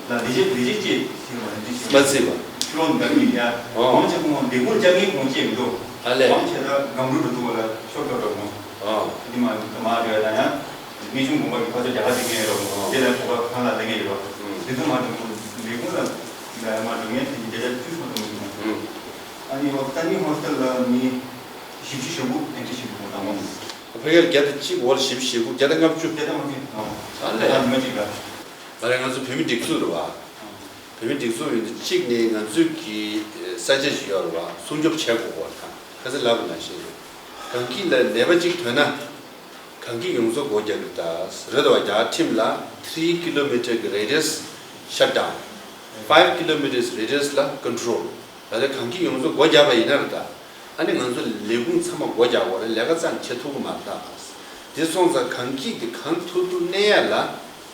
ལ་ལས་བྱེད་ལས་བྱེད་ཅེས་ཟེར་བ་རེད། འདི་ཞིག་མ་བརྩིས་པ། ཕྱི་ལོགས་འདི་ག་མི་ཡ། ཨོ། གང་ཆེ་ཁོང་ལས་ཁུངས་བཅའ་ངེས་ཁོང་བཅས་མི་འདུག་ཨ་ལས། གང་ཆེ་ད་སྒང་དྲུག་ཏུ་འདུག་བ་ལ་ཤོར་ཤོར་འགྲོ་མོ། ཨོ། འདི་མ་མ་རེད་ད་ཡང་། རྨད་བྱུང་དགོན་པ་གི་ཕ་ཚོ་རྒྱ་གར་འདི་ངེས་རོགས་མོ། ཨོ། དེ་ལ་ཁོ་པ་ཁང་ལ་ལེན་ངེས་རོགས། ཨུམ། དེ་ཚོ་མ་འདུག་ལས་ཁུངས་ལ་འདི་ལ་མ་འགྲོ་ངེས་དེ་འདི་ལ་བཅུ་ཐོན་འདུག་ཨུམ། ཨ་ནི་འོ་ད་ནི་ཧོ་སི་ཊེལ་ལ་མི་བཞི་བཅུ་ཞེ་དགུ་ཨེན་ཊི་བྱེད་དགོས་དང་མོ། ཕ་གིར་བརྒྱ་དང་གཅིག་འོར་བཞི་བཅུ་ཞེ་དགུ་བརྒྱ་དང་ལྔ་བཅུ། བརྒྱ་དང་ལྔ་བཅུ། ཨ་ལས། ད་ཉི་མ་གཅིག་ལ། ད་རེས་ང་ཚོ་བོད་མི་སྒྲིག་འཛུགས་རེད་བ། བོད་མི་སྒྲིག་འཛུགས་ཡིན་དུས་གཅིག་ནི་ང་ཚོས་ཀྱི་ས་ཆ་ཞིག་ཡོད་རེད་བ། སྲུང་སྐྱོབ་བྱེད་དགོས་པ་དང་ཁ་སང་ལབ་པ་ནང་བཞིན་རེད། གངས་སྐྱིད་ལ་ནད་པ་གཅིག་ཐོན་ན་གངས་སྐྱིད་ཡོངས་རྫོགས་སྒོ་རྒྱག་གི་ད་རེད་བ། རྒྱ་གར་ཁྲིམས་ལ་three kilometer གི་radius shut down, five kilometers radius ལ་control། ད་ལྟ་གངས་སྐྱིད་ཡོངས་རྫོགས་སྒོ་རྒྱག་པ་ཡིན་ན་རེད་ད། ཨ་ནི་ང་ཚོ་ལས་ཁུངས་ཚང་མ་སྒོ་རྒྱག་དགོས་རེད། ལས་ཀ་ཙམ་བྱེད་ཐུབ་ཀྱི་མ་རེད་ད། དེ་སོང་ཙང་གངས་སྐྱིད་དེ་གང་ཐུབ་ཐུབ་གནས་ཡ་ལ་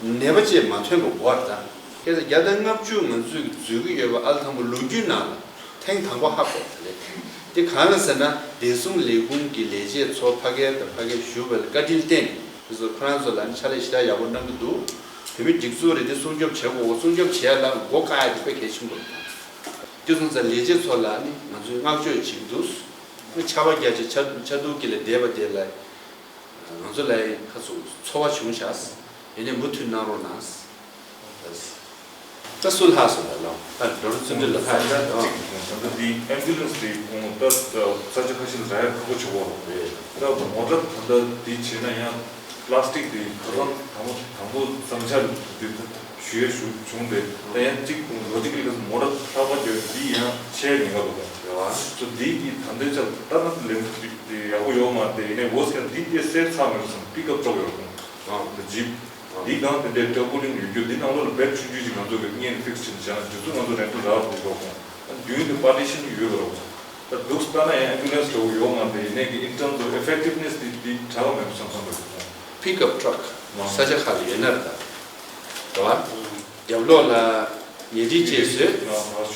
ནད་པ་ཅིག་མ་ཐོན་པ་དགོས་རེད་ད། སྐད་ཆ་བརྒྱ་དང་ལྔ་བཅུ་ང་ཚོས་འཛུལ་གྱི་ཡོད་པ་ཨ་ལ་དང་པོ་ལོ་རྒྱུས་ནང་ལ་ཐེངས་དང་པོ་ཧ་གོ་རེད་དེ། གང་ལ་ཟེར་ན་བདེ་སྲུང་ལས་ཁུངས་ཀྱི་ལས་བྱེད་ཚོ་ཕ་གིར་དང་ཕ་གིར་བཞུགས་པའི་བཀའ་དྲིན་བརྟེན་ནས་དེ་ཚོ་ཁོ་རང་ཚོ་ལ་ནི་ཕྱག་ལས་ཞེ་དྲག་ཡག་པོ་གནང་གི་འདུག་བོད་མི་སྒྲིག་འཛུགས་རེད་དེ་སྲུང་སྐྱོབ་བྱེད་དགོས། སྲུང་སྐྱོབ་བྱེད་ཡ་ལ་མགོ་བཀག་ཡ་དེ་དཔེ་གལ་ཆེན་པོ་རེད། དེ་སོང་ཙང་ལས་བྱེད་ཚོ་ལ་ནི་ང་ཚོས་བསྔགས་བརྗོད་བྱེད་ཀྱི་འདུག་ཆར་པ་བརྒྱབ་བྱས་ཆར་ཆར་གདུགས་ཀྱི་ལ་བསྡད་པ་དེ་ལ་ང་ཚོ་ལ་ཁ་ཚུགས་ཚོར་བ་བྱུང་ཤག་ཡིན་ནའི་མུ་མཐུད་གནང་རོགས་གནང་། ད་སུ་ལྷག་སོང་ད་ལོ། ད་ཌོག་ཊར་བརྩོན་འགྲུས་ལ་ལྷག་ཡིན་ད། ད་འདི་ཨེམ་བུ་ལན་སི་དེ་ཁོང་ད་ས་ཆ་ཁ་ཤས་ལ་རག་ཡ་ཁག་པོ་བྱེད་དགོས་རེད། ད་མོ་ཊ་ད་ལྟ་འདི་བྱས་ན་ཡང་པ་ལ་སི་ཊིག་དེ་ཁ་སང་དང་པོ་དང་པོ་བསམ་འཆར་འདི་ད་ཞུ་ཡས་ཞུ་བྱུང་སྟེ། ད་ཡང་གཅིག་ལོ་ཇི་ཀལ་ལ་མོ་ཊ་ལྷག་པ་བརྒྱབ་འདི་ཡང་ཆད་ཉེན་ཁ་འདུག་གོ། རེད་བ། ད་འདི་འདི་ད་ལྟའི་ཆར་ད་ན་ལེན་འདི་ཡག་པོ་ཡོད་མ་རེད། ཡིན་ནའི་ཝོ་སི་ཀ་འདི་དེ་སེལ་ཚར་མེད་སོང་། པིག་ཨབ་ཊྲག་ཡོད་རེད་ཁོང་། ད་ཇིབ། འདི་དང་དེ་འདྲའི་ཊར་པོ་ལིན་ཡོད་རྒྱུ་འདི་ནང་ལོགས་ལ་བེཌ་ཆུང་ཆུང་ཞིག་ང་ཚོ་གི་གཉེར་ཕིག་སི་བྱས་ནས་བྱས་ན་འདི་ཚོ་ང་ཚོ་རེན་ཊལ་རག་འདུག་གོ། ད་མདུན་དེ་པ་ཊི་ཤན་ཡོད་རེད་བ། ད་འདུག་ལྟ་ན་ཡང་ཨེམ་བུ་ལན་སི་འདྲ་བོ་ཡོད་མ་རེད། ཡིན་ནའི་གི་in terms of effectiveness འདི་འདི་དྲག་མེད་པ་བསམ་བསམ་རེད། པིག་ཨབ་ཊྲག་ས་ཆ་ཁག་ལ་ཡོད་ན་རེད་ད། རེད་བ། རྒྱབ་ལོགས་ལ་ཉལ་ཁྲི་བཅས་བཟོས།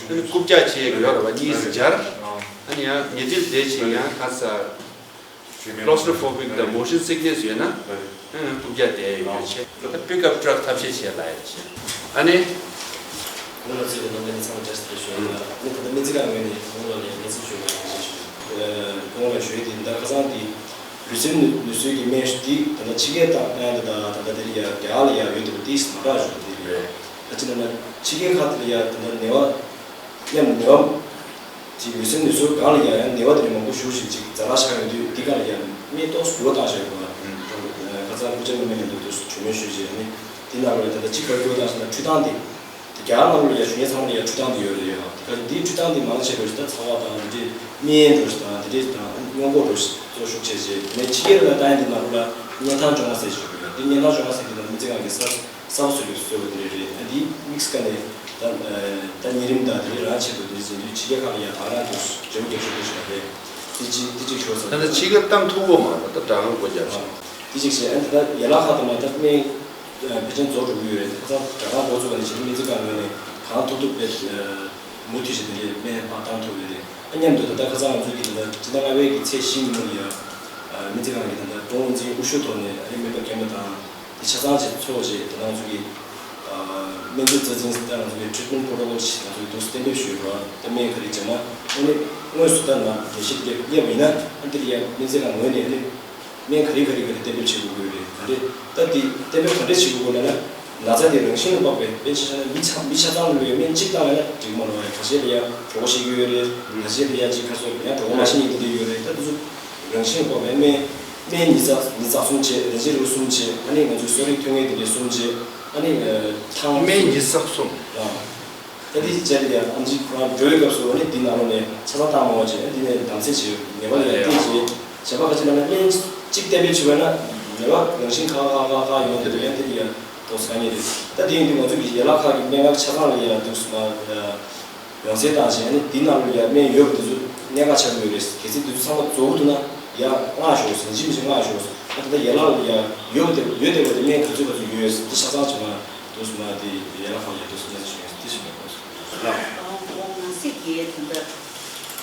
ཨ་ནི་རྐུབ་བཀྱག་བྱེད་ཡོད་རེད་བ། གཉིས་སུ་སྦྱར། ཨ་ནི་ཡང་ཉལ་ཁྲིར་བསྡད་ཕྱིན་ཡང་ཁ་ཚ། Claustrophobic དང་motion sickness ཡོད་ན་རྐུབ་བཀྱག་བསྡད་ཡོད་ཆེ། ད་པིག་ཨབ་ཊྲག་ཐབས་ཤེས་བྱས་ལ་ཡོད་ཆེ། ཨ་ནི། གོང་ལ་ཚུད་པའི་རྣམ་པའི་ཚང་མ་བཀྲ་ཤིས་བདེ་ལེགས་ཞུ་ཡ་ཡིན་ལ། ཨ་ནི་ད་ལྟ་སྨན་རྩིས་ཁང་ངོས་ནས་གོང་ལ་ལས་སྨན་རྩིས་ཞུ་བ་ཡིན་ཞུ། གོང་ལ་ཞུ་ཡ་དེ་ད་ཁ་སང་དེ་ལུས་རྩལ་ནུས་ནུས་གསོའི་གི་སྨན་ཞུ་དེ་ད་ལྟ་ཕྱི་རྒྱལ་དང་ཨ་ནི་ད་ད་ལྟ་དེ་ལ་ཡ་རྒྱ་གར་ལ་ཡ་ཡོད་དེ་དེ་མ་རག་ཞུ་དེ་རེད། ད་ ཅི་ལབ་ན་ཕྱི་རྒྱལ་ཁག་དེ་ལ་ཡ་ད་ལྟ་ནད་པ་མཉམ་ནད་པ་ཅིག་ལུས་སེམས་ནུས་གསོ་སྒང་ལ་ཡ་ཡང་ནད་པ་དེ་འདྲ་མང་པོ་ཞེ་པོ་ཅིག་ཛ་དྲག་ཆགས་ཡོང་དུས་འདི་ག་ལ་ཡ་སྨན་ཏོག་ཙམ་འགྱུར་བ་བཏང་བཞག་ཡོད་པ། ཁ་སང་སྐུ་ཞབས་སྔོན་མའི་མཉམ་དུ་དུས་སུ་བྱུས་མོལ་ཞུས་རྗེས་ནི་འདི་ནང་ལོགས་ལ་ད་ལྟ་གཅིག་ག་རེ་འགྱུར་བ་བཏང་ཟེར་ན་འཕྲུལ་ཐང་འདི། རྒྱ་གར་ནང་ལ་ཡ་བཞུགས་མཁན་ཚང་མ་ལ་ཡ་འཕྲུལ་ཐང་དེ་ཡོད་རེད་ཡ། དེ་ག་འདིའི་འཕྲུལ་ཐང་དེ་མང་ཆེ་བ་ཞིག་ད་ཚ་བ་དང་འདི་འདྲའི་སྨན་འགྲོ་ཞིག་དང་འདི་འདྲའི་དང་སྔོན་འགོག་འགྲོ་ཞིག་གཙོ་ཤུགས་ཆེ་ཆེ་ནས་ཕྱི་རྒྱལ་ལ་ལྟ་ཡ་འདི་ནང་ལོགས་ལ་གཉན་ཐང་ལྗོངས་ལྔ་ཟེར་ཞིག་ཡོད་རེད། འདི་གཉན་ཐང་ལྗོངས་ལྔ་ཟེར་འདི་ནང་སྨན་རྩིས་ཁང་གི་གསར་གསར་པ་བཟོས་པའི་བཟོས་པ་འདི་རེད་རེད། འདི་དམིགས་བཀར་ནས་ད་ད་ཉེ་རིམས་དང་འདི་རང་ཆེད་དུ་འདི་འཛིན་དུས་ཕྱི་རྒྱལ་ཁག་ལ་ཡ་ད་རང་དུ་འབྲས་བུ་རྒྱབ་ཤོག་ཤོག་ཞིག་རེད། འདི་གཅིག་འདི་གཅིག་ཞོག་ཟེར། ད་ལྟ་ཕྱི་རྒྱལ་བཏང་ཐུབ་ཀྱི་མ་རེད། ད་དྲ་ཁང་སྒོ་རྒྱབ་ཤིང་། འདི་གཅིག་བྱས། ཨ་འདི་ད་ཡན་ལག་ཁག་ཏུ་མ་ད་སྨན། ཕལ་ཆེར་རྫོགས་འགྲོ་གི་ཡོད་རེད། ཁ་སང་དྲ་ཁང་འགོ་བཙུགས་པ་ནས་བྱས་ཏེ་སྨན་རྩིས་ཁང་ངོས་ནས་གང་ཐུབ་ཐུབ་དཔེ་མུ་མཐུད་བྱས་ཏེ་འདི་སྨན་ཕར་བཏང་ཐུབ་ཡོད་རེད། ཨ་མཉམ་དུ་ད་ལྟ་ཁ་སང་ང་ཚོ་གི་ད་ལྟ་སྤྱི་ཟླ་ལྔ་པའི་གི་ཚེས་བཞི་ཉིན་མོ་ལ་ཡ་སྨན་རྩིས་ཁང་གི་ད་ལྟ་ཀྲུང་ཨུ་འཛིན་དབུ་བཞུགས་ཐོག་ནས་ཨ་རིའི་སྨན་པ་རྒན་པ་དང་དེ་ཆ་ཚང་བྱས་ཚོགས་བྱས་ད་ང་ཚོ་གི་སྨན་བཅོས་རྩ་འཛིན་ད་ང་ཚོ་གི་treatment protocol་ཞིག་ང་ཚོ་གི་འདུག་སེ་གཏན་འབེབས་ཞུས་ཡོད་རེད། ད་སྨན་ག་རེ་བྱས་ན་ཨ་ནི་དངོས་སུ་ད་ནང་འགྲེལ་བཤད་བརྒྱབ་བརྒྱབ་ཡིན་ན་ཨ་འདིར་ཡ་སྨན་རྩིས་ཁང་ངོས་ནས་ཨ་ནི། སྨན་ག་རེ་ག་རེ་ག་རེ་གཏན་འབེབས་བྱེད་དགོས་ཀྱི་ཡོད་རེད། ག་རེ་ད་དེ་གཏན་འབེབས་ག་འདྲས་བྱེད་དགོས་ཀྱི་ཡོད་ལབ་ན། ན་ཚ་དེ་རང་བཞིན་ལ་དམིགས་པའི་དཔེ་ཆ་བཞག་ན་མི་ཆ་མི་ཆ་ཚང་ལ་ཡོད་སྨན་གཅིག་བཏང་ཡོད་ན་འགྲིག་མ་རེད་བ། ཁ་ཤས་ལ་ཡ་གྲོད་ཁོག་བཤལ་གྱི་ཡོད་རེད། ཁ་ཤས་ལ་ཡ་གཅིག་ཁ་སོ་ཡང་གྲོད་ཁོག་མ་བཤལ་མཁན་དེ་འདྲ་ཡོད་རེད། ད་དེ་ཚོ་རང་བཞིན་ལ་དམིགས་པའི་སྨན་སྨན་ཉིས་རྩ་ཉིས་རྩ་གསུམ་བྱས། རིན་ཆེན་རིལ་བུ་གསུམ་བྱས། ཨ་ནི་ང་ཚོའི་གསོ་རིག་ཐོན་རྫས་དེ་འདྲས་གསུམ་བྱས། ཨ་ནི་ཐང་སྨན་ཉིས་རྩ་གསུམ། ད་འདི་བྱས་ཏེ་ཡང་ཨམ་ཆི་ཁོ་རང་འགྲོ་བའི་སྐབས་སུ་ཨ་ནི་འདི་ནང་ལོགས་ནས་ཆ་ཚང་བཏང་མ་འོང་བྱས་ཨ་འདི་ནས་དམ་ཚིག་བྱེད་ངེས་པ་ལ་ཡང་བལྟས་བྱས་བྱས་པ་ག་ཅི་ལབ་ན་སྨན་གཅིག་གཏན་འབེབས་བྱས་པ་ན་ནད་པ་རང་བཞིན་ཁག་ཁག་ཁག་ཁག་ཡོང་དེ་ཡང་དེ་ཡང་ཏོག་ཙམ་དཀའ་ངལ་རེད། ད་དེ་ཡིན་དུས་ང་ཚོ་གི་ཡན་ལག་ཁག་གི་སྨན་ཁང་ཆ་ཚང་ལ་ཡང་འདུག་སེ་མ་ཡང་སེ་བཏང་བྱས་ཨ་ནི་འདི་ནང་ལོགས་ཡང་སྨན་ཡོད་པ་དེ་ཚོ་གནད་འགག་ཆགས་ཀྱི་ཡོད་རེད། གལ་སྲིད་དེ་ཚོ་ཚང་མ་རྫོགས་འདུག་ན་ཡང་མངགས་ཞོག་ཟིན་གྱི་མི་ཤེས་མངགས་ཞོག་ཨ་ད་ལྟ་ཡན་ལག་ལ་ཡང་ཡོད་པ་དེ་ཡོད་བསྡད་པ་དེ་སྨན་ག་ཚོད་ག་ཚོད་ཡོད་འདི་ཆ་ཚང་ཅིག་མ། དུས་སུ་མ་དེ་ཡན་ལག་ཁག་ལ་ཡང་དུས་སུ་སྨན་ཞིག་ཡོད་དེ་ཞིག་མེད་པ་སོ། ལགས། ང་ཚིག་གི་དོན་དག་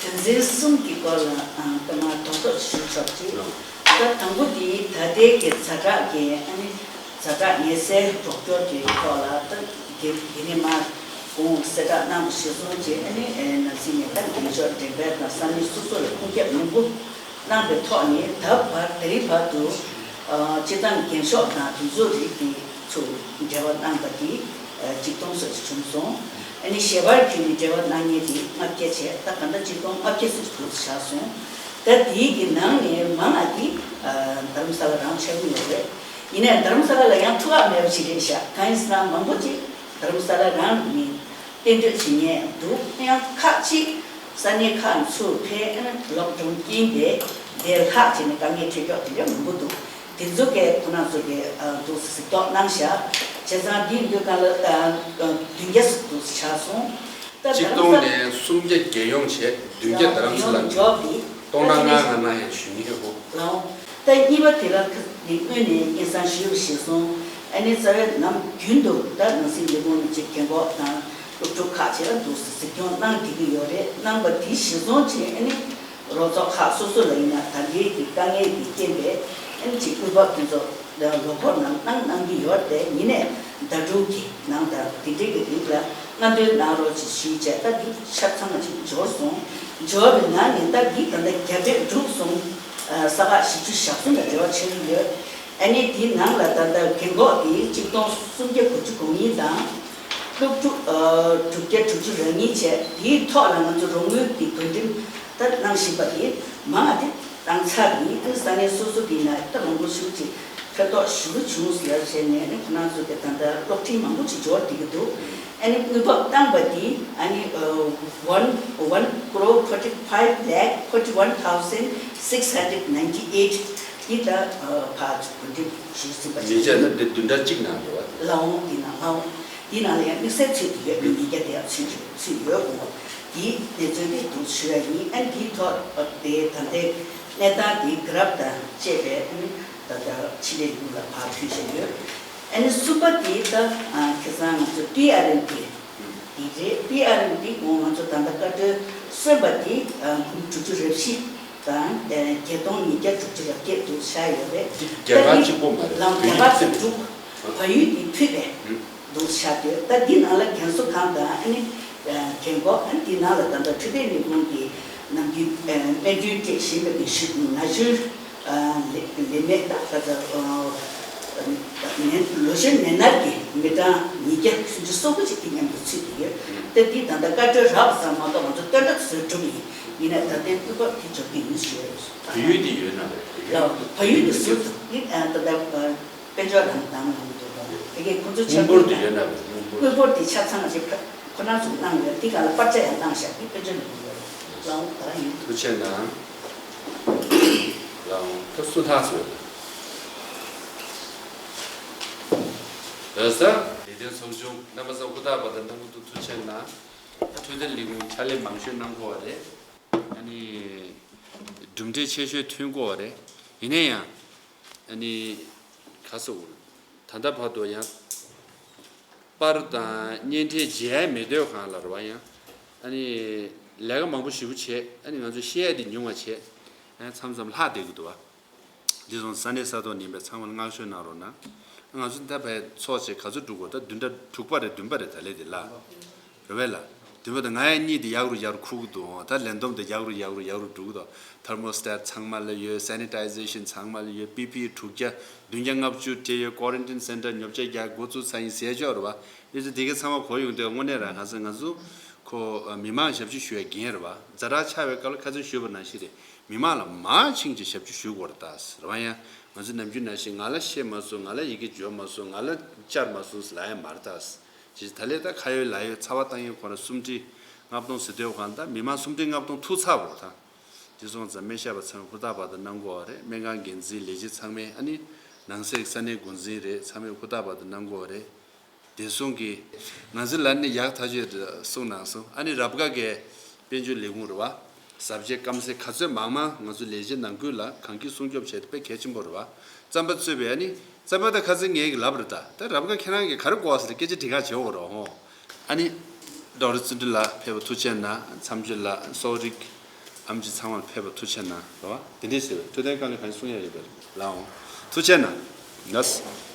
དོན་ཚན་གསུམ་གྱི་སྐོར་ལ་ཨང་ཀ་མ་རྡོག་རྡོག་ཞུ་ཆོག་ཅིག་ལགས། ད་དང་པོ་དེ་ད་ལྟའི་གི་ཛ་དྲག་གི་ཨ་ནི་ཛ་དྲག་ངལ་སེལ་སྒྲོག་སྦྱོར་གྱི་ཐོག་ལ་ད་དེ་དེ་ནས་མ་གོང་གསལ་བསྒྲགས་གནང་བ་གཞིར་བཟུང་བྱས་ཨ་ནི་ནང་སྲིད་ནས་ད་འགེངས་ཤོག་འགྲེམས་སྤེལ་དང་ས་གནས་སོ་སོ་ལ་ཁུངས་ཁྱབ་མང་པོ། གནང་པའི་ཐོག་ནས་ད་བར་དེ་རིང་བར་དུ་སྤྱི་བཏང་འགེངས་ཤོག་དང་དུས་ཚོད་རིགས་ཀྱི་ཚུར་འབྲེལ་བ་གནང་པ་དེ་གཅིག་སྟོང་ཙམ་ཞིག་བྱུང་སོང་། ཨ་ནི་ཞལ་པར་བརྒྱུད་ནས་འབྲེལ་བ་གནང་མཁན་དེ་ལྔ་བརྒྱ་བྱས། ད་ག་འདྲ་གཅིག་སྟོང་ལྔ་བརྒྱ་ཙམ་ཞིག་བྱུང་ཆགས་སོང་། ད་དེའི་གི་ནང་ནས་མང་ང་དེ་རྡ་རམ་ས་ལ་རང་ཆགས་ཀྱི་ཡོད་རེད། ཡིན་ནའི་རྡ་རམ་ས་ལ་ལ་ཡང་ཐུག་ཨ་མེད་པ་ཞིག་རེད་ཤག་གང་ཡིན་ཟེར་ན་མང་པོ་ཅིག་རྡ་རམ་ས་ལ་རང་ནས་གཏན་སྡོད་བྱེད་མཁན་འདུག་ཡང་ཁག་ཅིག་ས་གནས་ཁག་ཚུར་འཕེན་ལོག་ཌའུན་རྐྱེན་པས་དེར་ལྷག་བྱས་ནས་དཀའ་ངལ་འཕྲད་ཀྱོག་དེ་འདྲ་མང་པོ་འདུག་དེ་ཚོ་གས་ཁོ་རང་ཚོ་གས་འདུག་གཟིགས་རྟོག་གནང་ཤག་བྱས་ཙང་འདིའི་མདུན་ཁང་ལ་བདུན་བརྒྱ་ཙམ་འདུག་ཆགས་སོང་། ད་གཅིག་སྟོང་ནས་སུམ་བརྒྱ་རྒྱལ་ཡོངས་བྱས་བདུན་བརྒྱ་རྡ་རམ་ས་ལ་འདུག་སྟོང་ཕྲག་ལྔ་ལྔ་ལྔ་ཡང་ཞུ་ཡིན་ཧེ་གོ། ལའོ། ད་གཉིས་པ་དེ་ལ་ཁ་དེ་སྔོན་ནས་སྙན་སེང་ཞུས་པ་ཞིག་སོང་། ཨ་ནི་རྩ་བའི་ནམ་རྒྱུན་དུ་ད་ནང་སྲིད་ལས་ཁུངས་ནས་ཅིག་རྒན་འཁོགས་དང་སློབ་ཕྲུག་ཁག་ཅིག་ལ་འདུག་སེ་གཟིགས་སྐྱོང་གནང་བསྡད་ཀྱི་ཡོད་རེད། གནང་པ་དེ་གཞིར་བཟུང་བྱས་ཨ་ནི་རོགས་ཚོགས་ཁག་སོ་སོ་ལ་ཡིན་ན་ད་ལྟའི་གི་དཀའ་ངལ་གྱི་རྐྱེན་པས་ཨ་ནི་ཅིག་དངུལ་འབབ་དེ་ཚོ་ལོ་འཁོར་ནང་གནང་གནང་གི་ཡོད་རེད། ཡིན་ནའི་ཟླ་དྲུག་གི་ནང་དང་དེ་འབྲེལ་གྱི་རིགས་ལ་སྔ་འདོན་གནང་རོགས་ཅེས་ཞུས་བྱས། ད་འདི་ཆ་ཚང་མ་ཅིག་འབྱོར་སོང་། འབྱོར་བའི་ནང་ནས་ད་འདི་ད་ལྟ་རྒྱ་སྐྱེད་འགྲུབ་སོང་། ས་ཁག་བཞི་བཅུ་ཞེ་གསུམ་ལ་འབྲེལ་བ་ཆགས་ཀྱི་ཡོད། ཨ་ནི་འདིའི་ནང་ལ་ད་ལྟ་རྒན་འཁོགས་འདི་གཅིག་སྟོང་སུམ་བརྒྱ་དགུ་བཅུ་གོ་གཉིས་དང་། སློབ་ཕྲུག་དྲུག་བརྒྱ་དྲུག་ཅུ་རེ་གཉིས་བྱས། དེའི་ཐོག་ལ་ང་ཚོ་རོགས་དངུལ་གྱི་བགོ་འགྲེམས་ད་གནང་བཞིན་པ་དེ་མང་ང་དེ་བཏང་ཚར་ཡིན། ཨ་ནི་ས་གནས་སོ་སོ་དེ་ན་ད་མང་པོ་ཞེ་པོ་ཅིག་ཕན་ཐོགས་ཞེ་པོ་བྱུང་ཟེར་བྱས་ནས་ནི་ཁོ་རང་ཚོ་གི་ད་ལྟ་གློག་འཕྲིན་མང་པོ་ཅིག་འབྱོར་བསྡད་ཀྱི་འདུག་ཨ་ནི་དངུལ་འབབ་བཏང་པ་དེ་ཨ་ནི་one one crore forty five lakh forty one thousand six hundred ninety eight དེ་ད་ཕར་བགོ་འགྲེམས་ཞུས་ཟིན་པ་ཞིག་ཡིན། ད་འདི་བདུན་ཕྲག་གཅིག་ནང་འགྲོ་བ་དེ་ལའོ། འདི་ནང་ལའོ། འདི་ནང་ལ་ཡང་དམིགས་བསལ་ཚུད་དེ་ཡོད་མི་ཉིས་བརྒྱ་དེ་ཡང་ཚུད་ཚུད་ཡོད་དགོངས་པ་དེའི་གནས་ཚུལ་དེ་འདུག་ཞུ་ཡ་ཡིན། ཨ་ནི་དེའི་ཐོག་དེ་ད་ལྟའི་གནས་སྟངས་དེ་གྷི་རབ་དང་བཅས་པའི་ཨ་ནི་ད་ལྟ་ཕྱི་ལས་ལུགས་ལ་ཕར་ཕུལ་བཞིན་ཡོད། ཨ་ནི་གསུམ་པ་དེ་ད་ཁ་སང་ང་ཚོ་པི་ཨར་ཨེམ་དེ་དེ་རེད། པི་ཨར་ཨེམ་དེ་ངོ་ང་ཚོ་ད་ལྟ་བཀའ་འཁྲོལ་སོན་པ་དེ་འབུམ་དྲུག་ཅུ་རེ་བཞི་དང་བརྒྱད་སྟོང་ཉིས་བརྒྱ་དྲུག་ཅུ་རེ་བརྒྱད་འདུག་ཆགས་ཡོད་རེད། དེ་རྒྱ་གར་གཅིག་པོ་མ་རེད། ལམ་རྒྱ་གར་དང་འབྲུག་བལ་ཡུལ་དེ་ཕུད་པས། འདུག་ཆགས་ཡོད། ད་འདི་ནང་ལ་རྒན་གསོ་ཁང་དང་ཨ་ནི་རྒན་འཁོགས་ཨ་ནི་འདི་ནང་ལ་ད་ལྟ་འཕྲོད་བསྟེན་ལས་ཁུངས་ཀྱི་ནམ་རྒྱུན་སྨན་སྐྱོན་སྤྲད་བཞིན་པའི་གི་ཞུ་ན་གཞོན་ལས་ལས་མེད་ད་ད་ལྟ་ ནད་ལོ་གཞོན་ནད་མནར་གྱི་མི་གྲངས་ཉིས་བརྒྱ་སུམ་ཅུ་སོ་དགུ་ཅིག་གི་མཉམ་དུ་ཚུད་ཀྱི་ཡོད། ཏེ་འདི་ད་ལྟ་བཀའ་འཁྲོལ་རག་པ་ཙམ་མ་གཏོགས་ང་ཚོ་སྟོན་ཁྲ་བཟོས་གྲུབ་ཡིན། ཡིན་ནའི་ད་ལྟའི་སྐུ་པར་དེ་འབྱོར་གྱི་ཡིན་ཞུ་ཡ་རེད། བལ་ཡུལ་དེ་ཡོད་ན་རེད། ལ་བལ་ཡུལ་དེ་ཟུར་དུ་ནི་ད་ལྟ་དཔལ་འབྱོར་རང་དང་ལ་མི་འདུག་ག་དེ་གའི་ཁོང་ཚོ་ཆ་སྔོན་འབོར་དེ་ཡོད་ན་རེད། སྔོན་འབོར། སྔོན་འབོར་དེ་ཆ་ཚང་རེད། ཁོ་རང་ཚོ་གནང་ཡོད། དེ་ག་ལ་པར་ཆ་ཡང་གནང་བཞག་དེ་དཔལ་འབྱོར་ལ་ཡོད་རེད། ལའོ་ད་ཡིན། ཐུགས་རྗེ་གནང་། ལའོ་ད་སུ་ཐག་ཚོད། རེད་ས། ལས་དོན་ཚོགས་ཆུང་རྣམ་པ་ཚོ་ཧུར་ཐག་པ་དང་གནང་གི་འདུག་ཐུགས་རྗེ་གནང་། འཕྲོད་བསྟེན་ལས་ཁུངས་ཕྱག་ལས་མང་ཤོས་གནང་དགོས་པ་རེད། ཨ་ནི། གྲུབ་འབྲས་ཆེ་ཤོས་ཐོན་དགོས་པ་རེད། ཡིན་ན་ཡང་། ཨ་ནི། ག་ཟེར། ད་ལྟ་བར་དུ་ཡང་། པར་དང་བརྙན་འཕྲིན་མཇལ་ཡ་མེད་དུས་གང་ལ་རེད་པ། ཡང་ཨ་ནི་ལས་ཀ་མང་པོ་ཞེ་པོ་བྱས། ཨ་ནི་ང་ཚོ་ཤེས་ཡ་དེ་ཉུང་བ་བྱས། ཨ་མཚམས་མཚམས་ལྷག་བསྡད་ཀྱི་འདུག་པ། འདི་སོང་ས་གནས་ས་ཐོག་ནས་པའི་ཚང་མ་ལ་མངགས་ཞུ་གནང་རོགས་གནང་། ང་ཚོ་ད་བའི་ཚོགས་བྱས་ག་ཚོད་འགྲོ་དགོས། ད་བདུན་ཕྲག་དྲུག་པ་རེད། བདུན་པ་རེད། ད་ལས་དེ་ལ། རེད་པས་ལ། དེ་འབདཝ་ད་ང་ཡང་གཉིད་དེ་ཡག་རུ་ཡག་རུ་ཁུག་གི་འདུག་ད་ལས་བསྡོམས་དེ་ཡག་རུ་ཡག་རུ་ཡག་རུ་འགྲོ་གི་འདུག thermostat་ཚང་མ་ལ་ཡོད། sanitization་ཚང་མ་ལ་ཡོད། པི་པི་ཨི་དྲུག་བརྒྱ་བདུན་བརྒྱ་ལྔ་བཅུ་སྤྲད་ཡོད། quarantine center་ཉོ་ཆ་རྒྱག་འགོ་བཙུགས་ཚར་ཡིན་ཟེར་ཆོག་རེད་པ། ཨེ་ཙི་དེ་ག་ཚང་མ་གོ་ཡོང་དུས་དངོས་གནས་རང་ཁ་སང་ང་ཚོ་ཁོ་མི་མང་ཞབས་ཕྱི་ཞུ་བའི་འགན་རེད་པ། ཛ་དྲག་ཆགས་པའི་སྐབས་ལ་ཁ་སང་ཞུས་པ་ནང་བཞིན་རེད། མི་མང་ལ་མང་ཆེ་ཅིག་ཞབས་ཕྱི་ཞུ་དགོས་རེད་ད་ཟེར་བ། ཡང་ང་ཚོ་ནམ་རྒྱུན་ནང་བཞིན་ང་ལ་བཤད་མ་སོང་། ང་ལ་ཡི་གེ་འབྱོར་མ་སོང་། ང་ལ་བཅར་མ་སོང་ཟེར་ལབ་ཡ་མ་རེད་ད། ཅེས་ད་ལས་ད་ཁ་ཡོད་ལག་ཡོད་ཚ་བ་བཏང་ཡོད་ཁོ་ར་སུམ་ཁྲི་ལྔ་སྟོང་ཟེར་དུས་གང་ད་མི་མང་སུམ་ཁྲི་ལྔ་སྟོང་ཐུག་ཚར་བ་ད། དེ་སོང་ཙང་སྨན་ཞབས་པ་ཚང་མས་ཧུར་ཐག་པ་དང་གནང་དགོས་པ་རེད། སྨན་ཁང་འགན་འཛིན་ལས་བྱེད་ཚང་མས། ཨ་ནི་ནང་སའི་ས་གནས་འགོ་འཛིན་རེད། ཚང་མས་ཧུར་ཐག་པ་དང་གནང་དགོས་པ་རེད། བདེ་སྲུང་གི་ང་ཚོ་ལ་ནི་ཡག་ཐག་ཆོད་གསུངས་གནང་སོང་། ཨ་ནི་རབ་དགའ་གི་དཔལ་འབྱོར་ལས་ཁུངས་རེད་པ། གཟབ་རྒྱས་སྐམ་སའི་ག་ཚོད་མང་མང་ང་ཚོ་ལས་བྱེད་ནང་ཁུལ་ལ་གང་གི་སྲུང་སྐྱོབ་བྱས་ཏེ་དཔེ་གལ་ཆེན་པོ་རེད་པ། རྩམ་པ་གཙོས་པའི་ཨ་ནི་རྩམ་པ་ད་ཁ་སང་ངས་ཀྱི་ལབ་རེད་ད། ད་རབ་དགའ་ཁྱེད་རང་གིས་ག་རེ་གོ་བ་ཟེར་སྐད་ཆ་དྲི་ག་བྱེད་འོ་རོ་ཧོ། ཨ་ནི། ཌོག་ཊར་བརྩོན་འགྲུས་ལགས་ཕེབས་པ་ཐུགས་རྗེ་གནང་། མཚམས་སྦྱོར་ལགས་སོག་རིགས་ཨེམ་ཆི་ཚང་མར་ཕེབས་པ་ཐུགས་རྗེ་གནང་རོ། དེ་འདྲས་ཟེར་བའི་འཕྲོད་བསྟེན་དཀའ་ལས་གང་ཡང་གསུང་ཡ་ཡོད་པ་རེད་ལགས་འོང་། ཐུགས་རྗེ་གནང་། ལགས།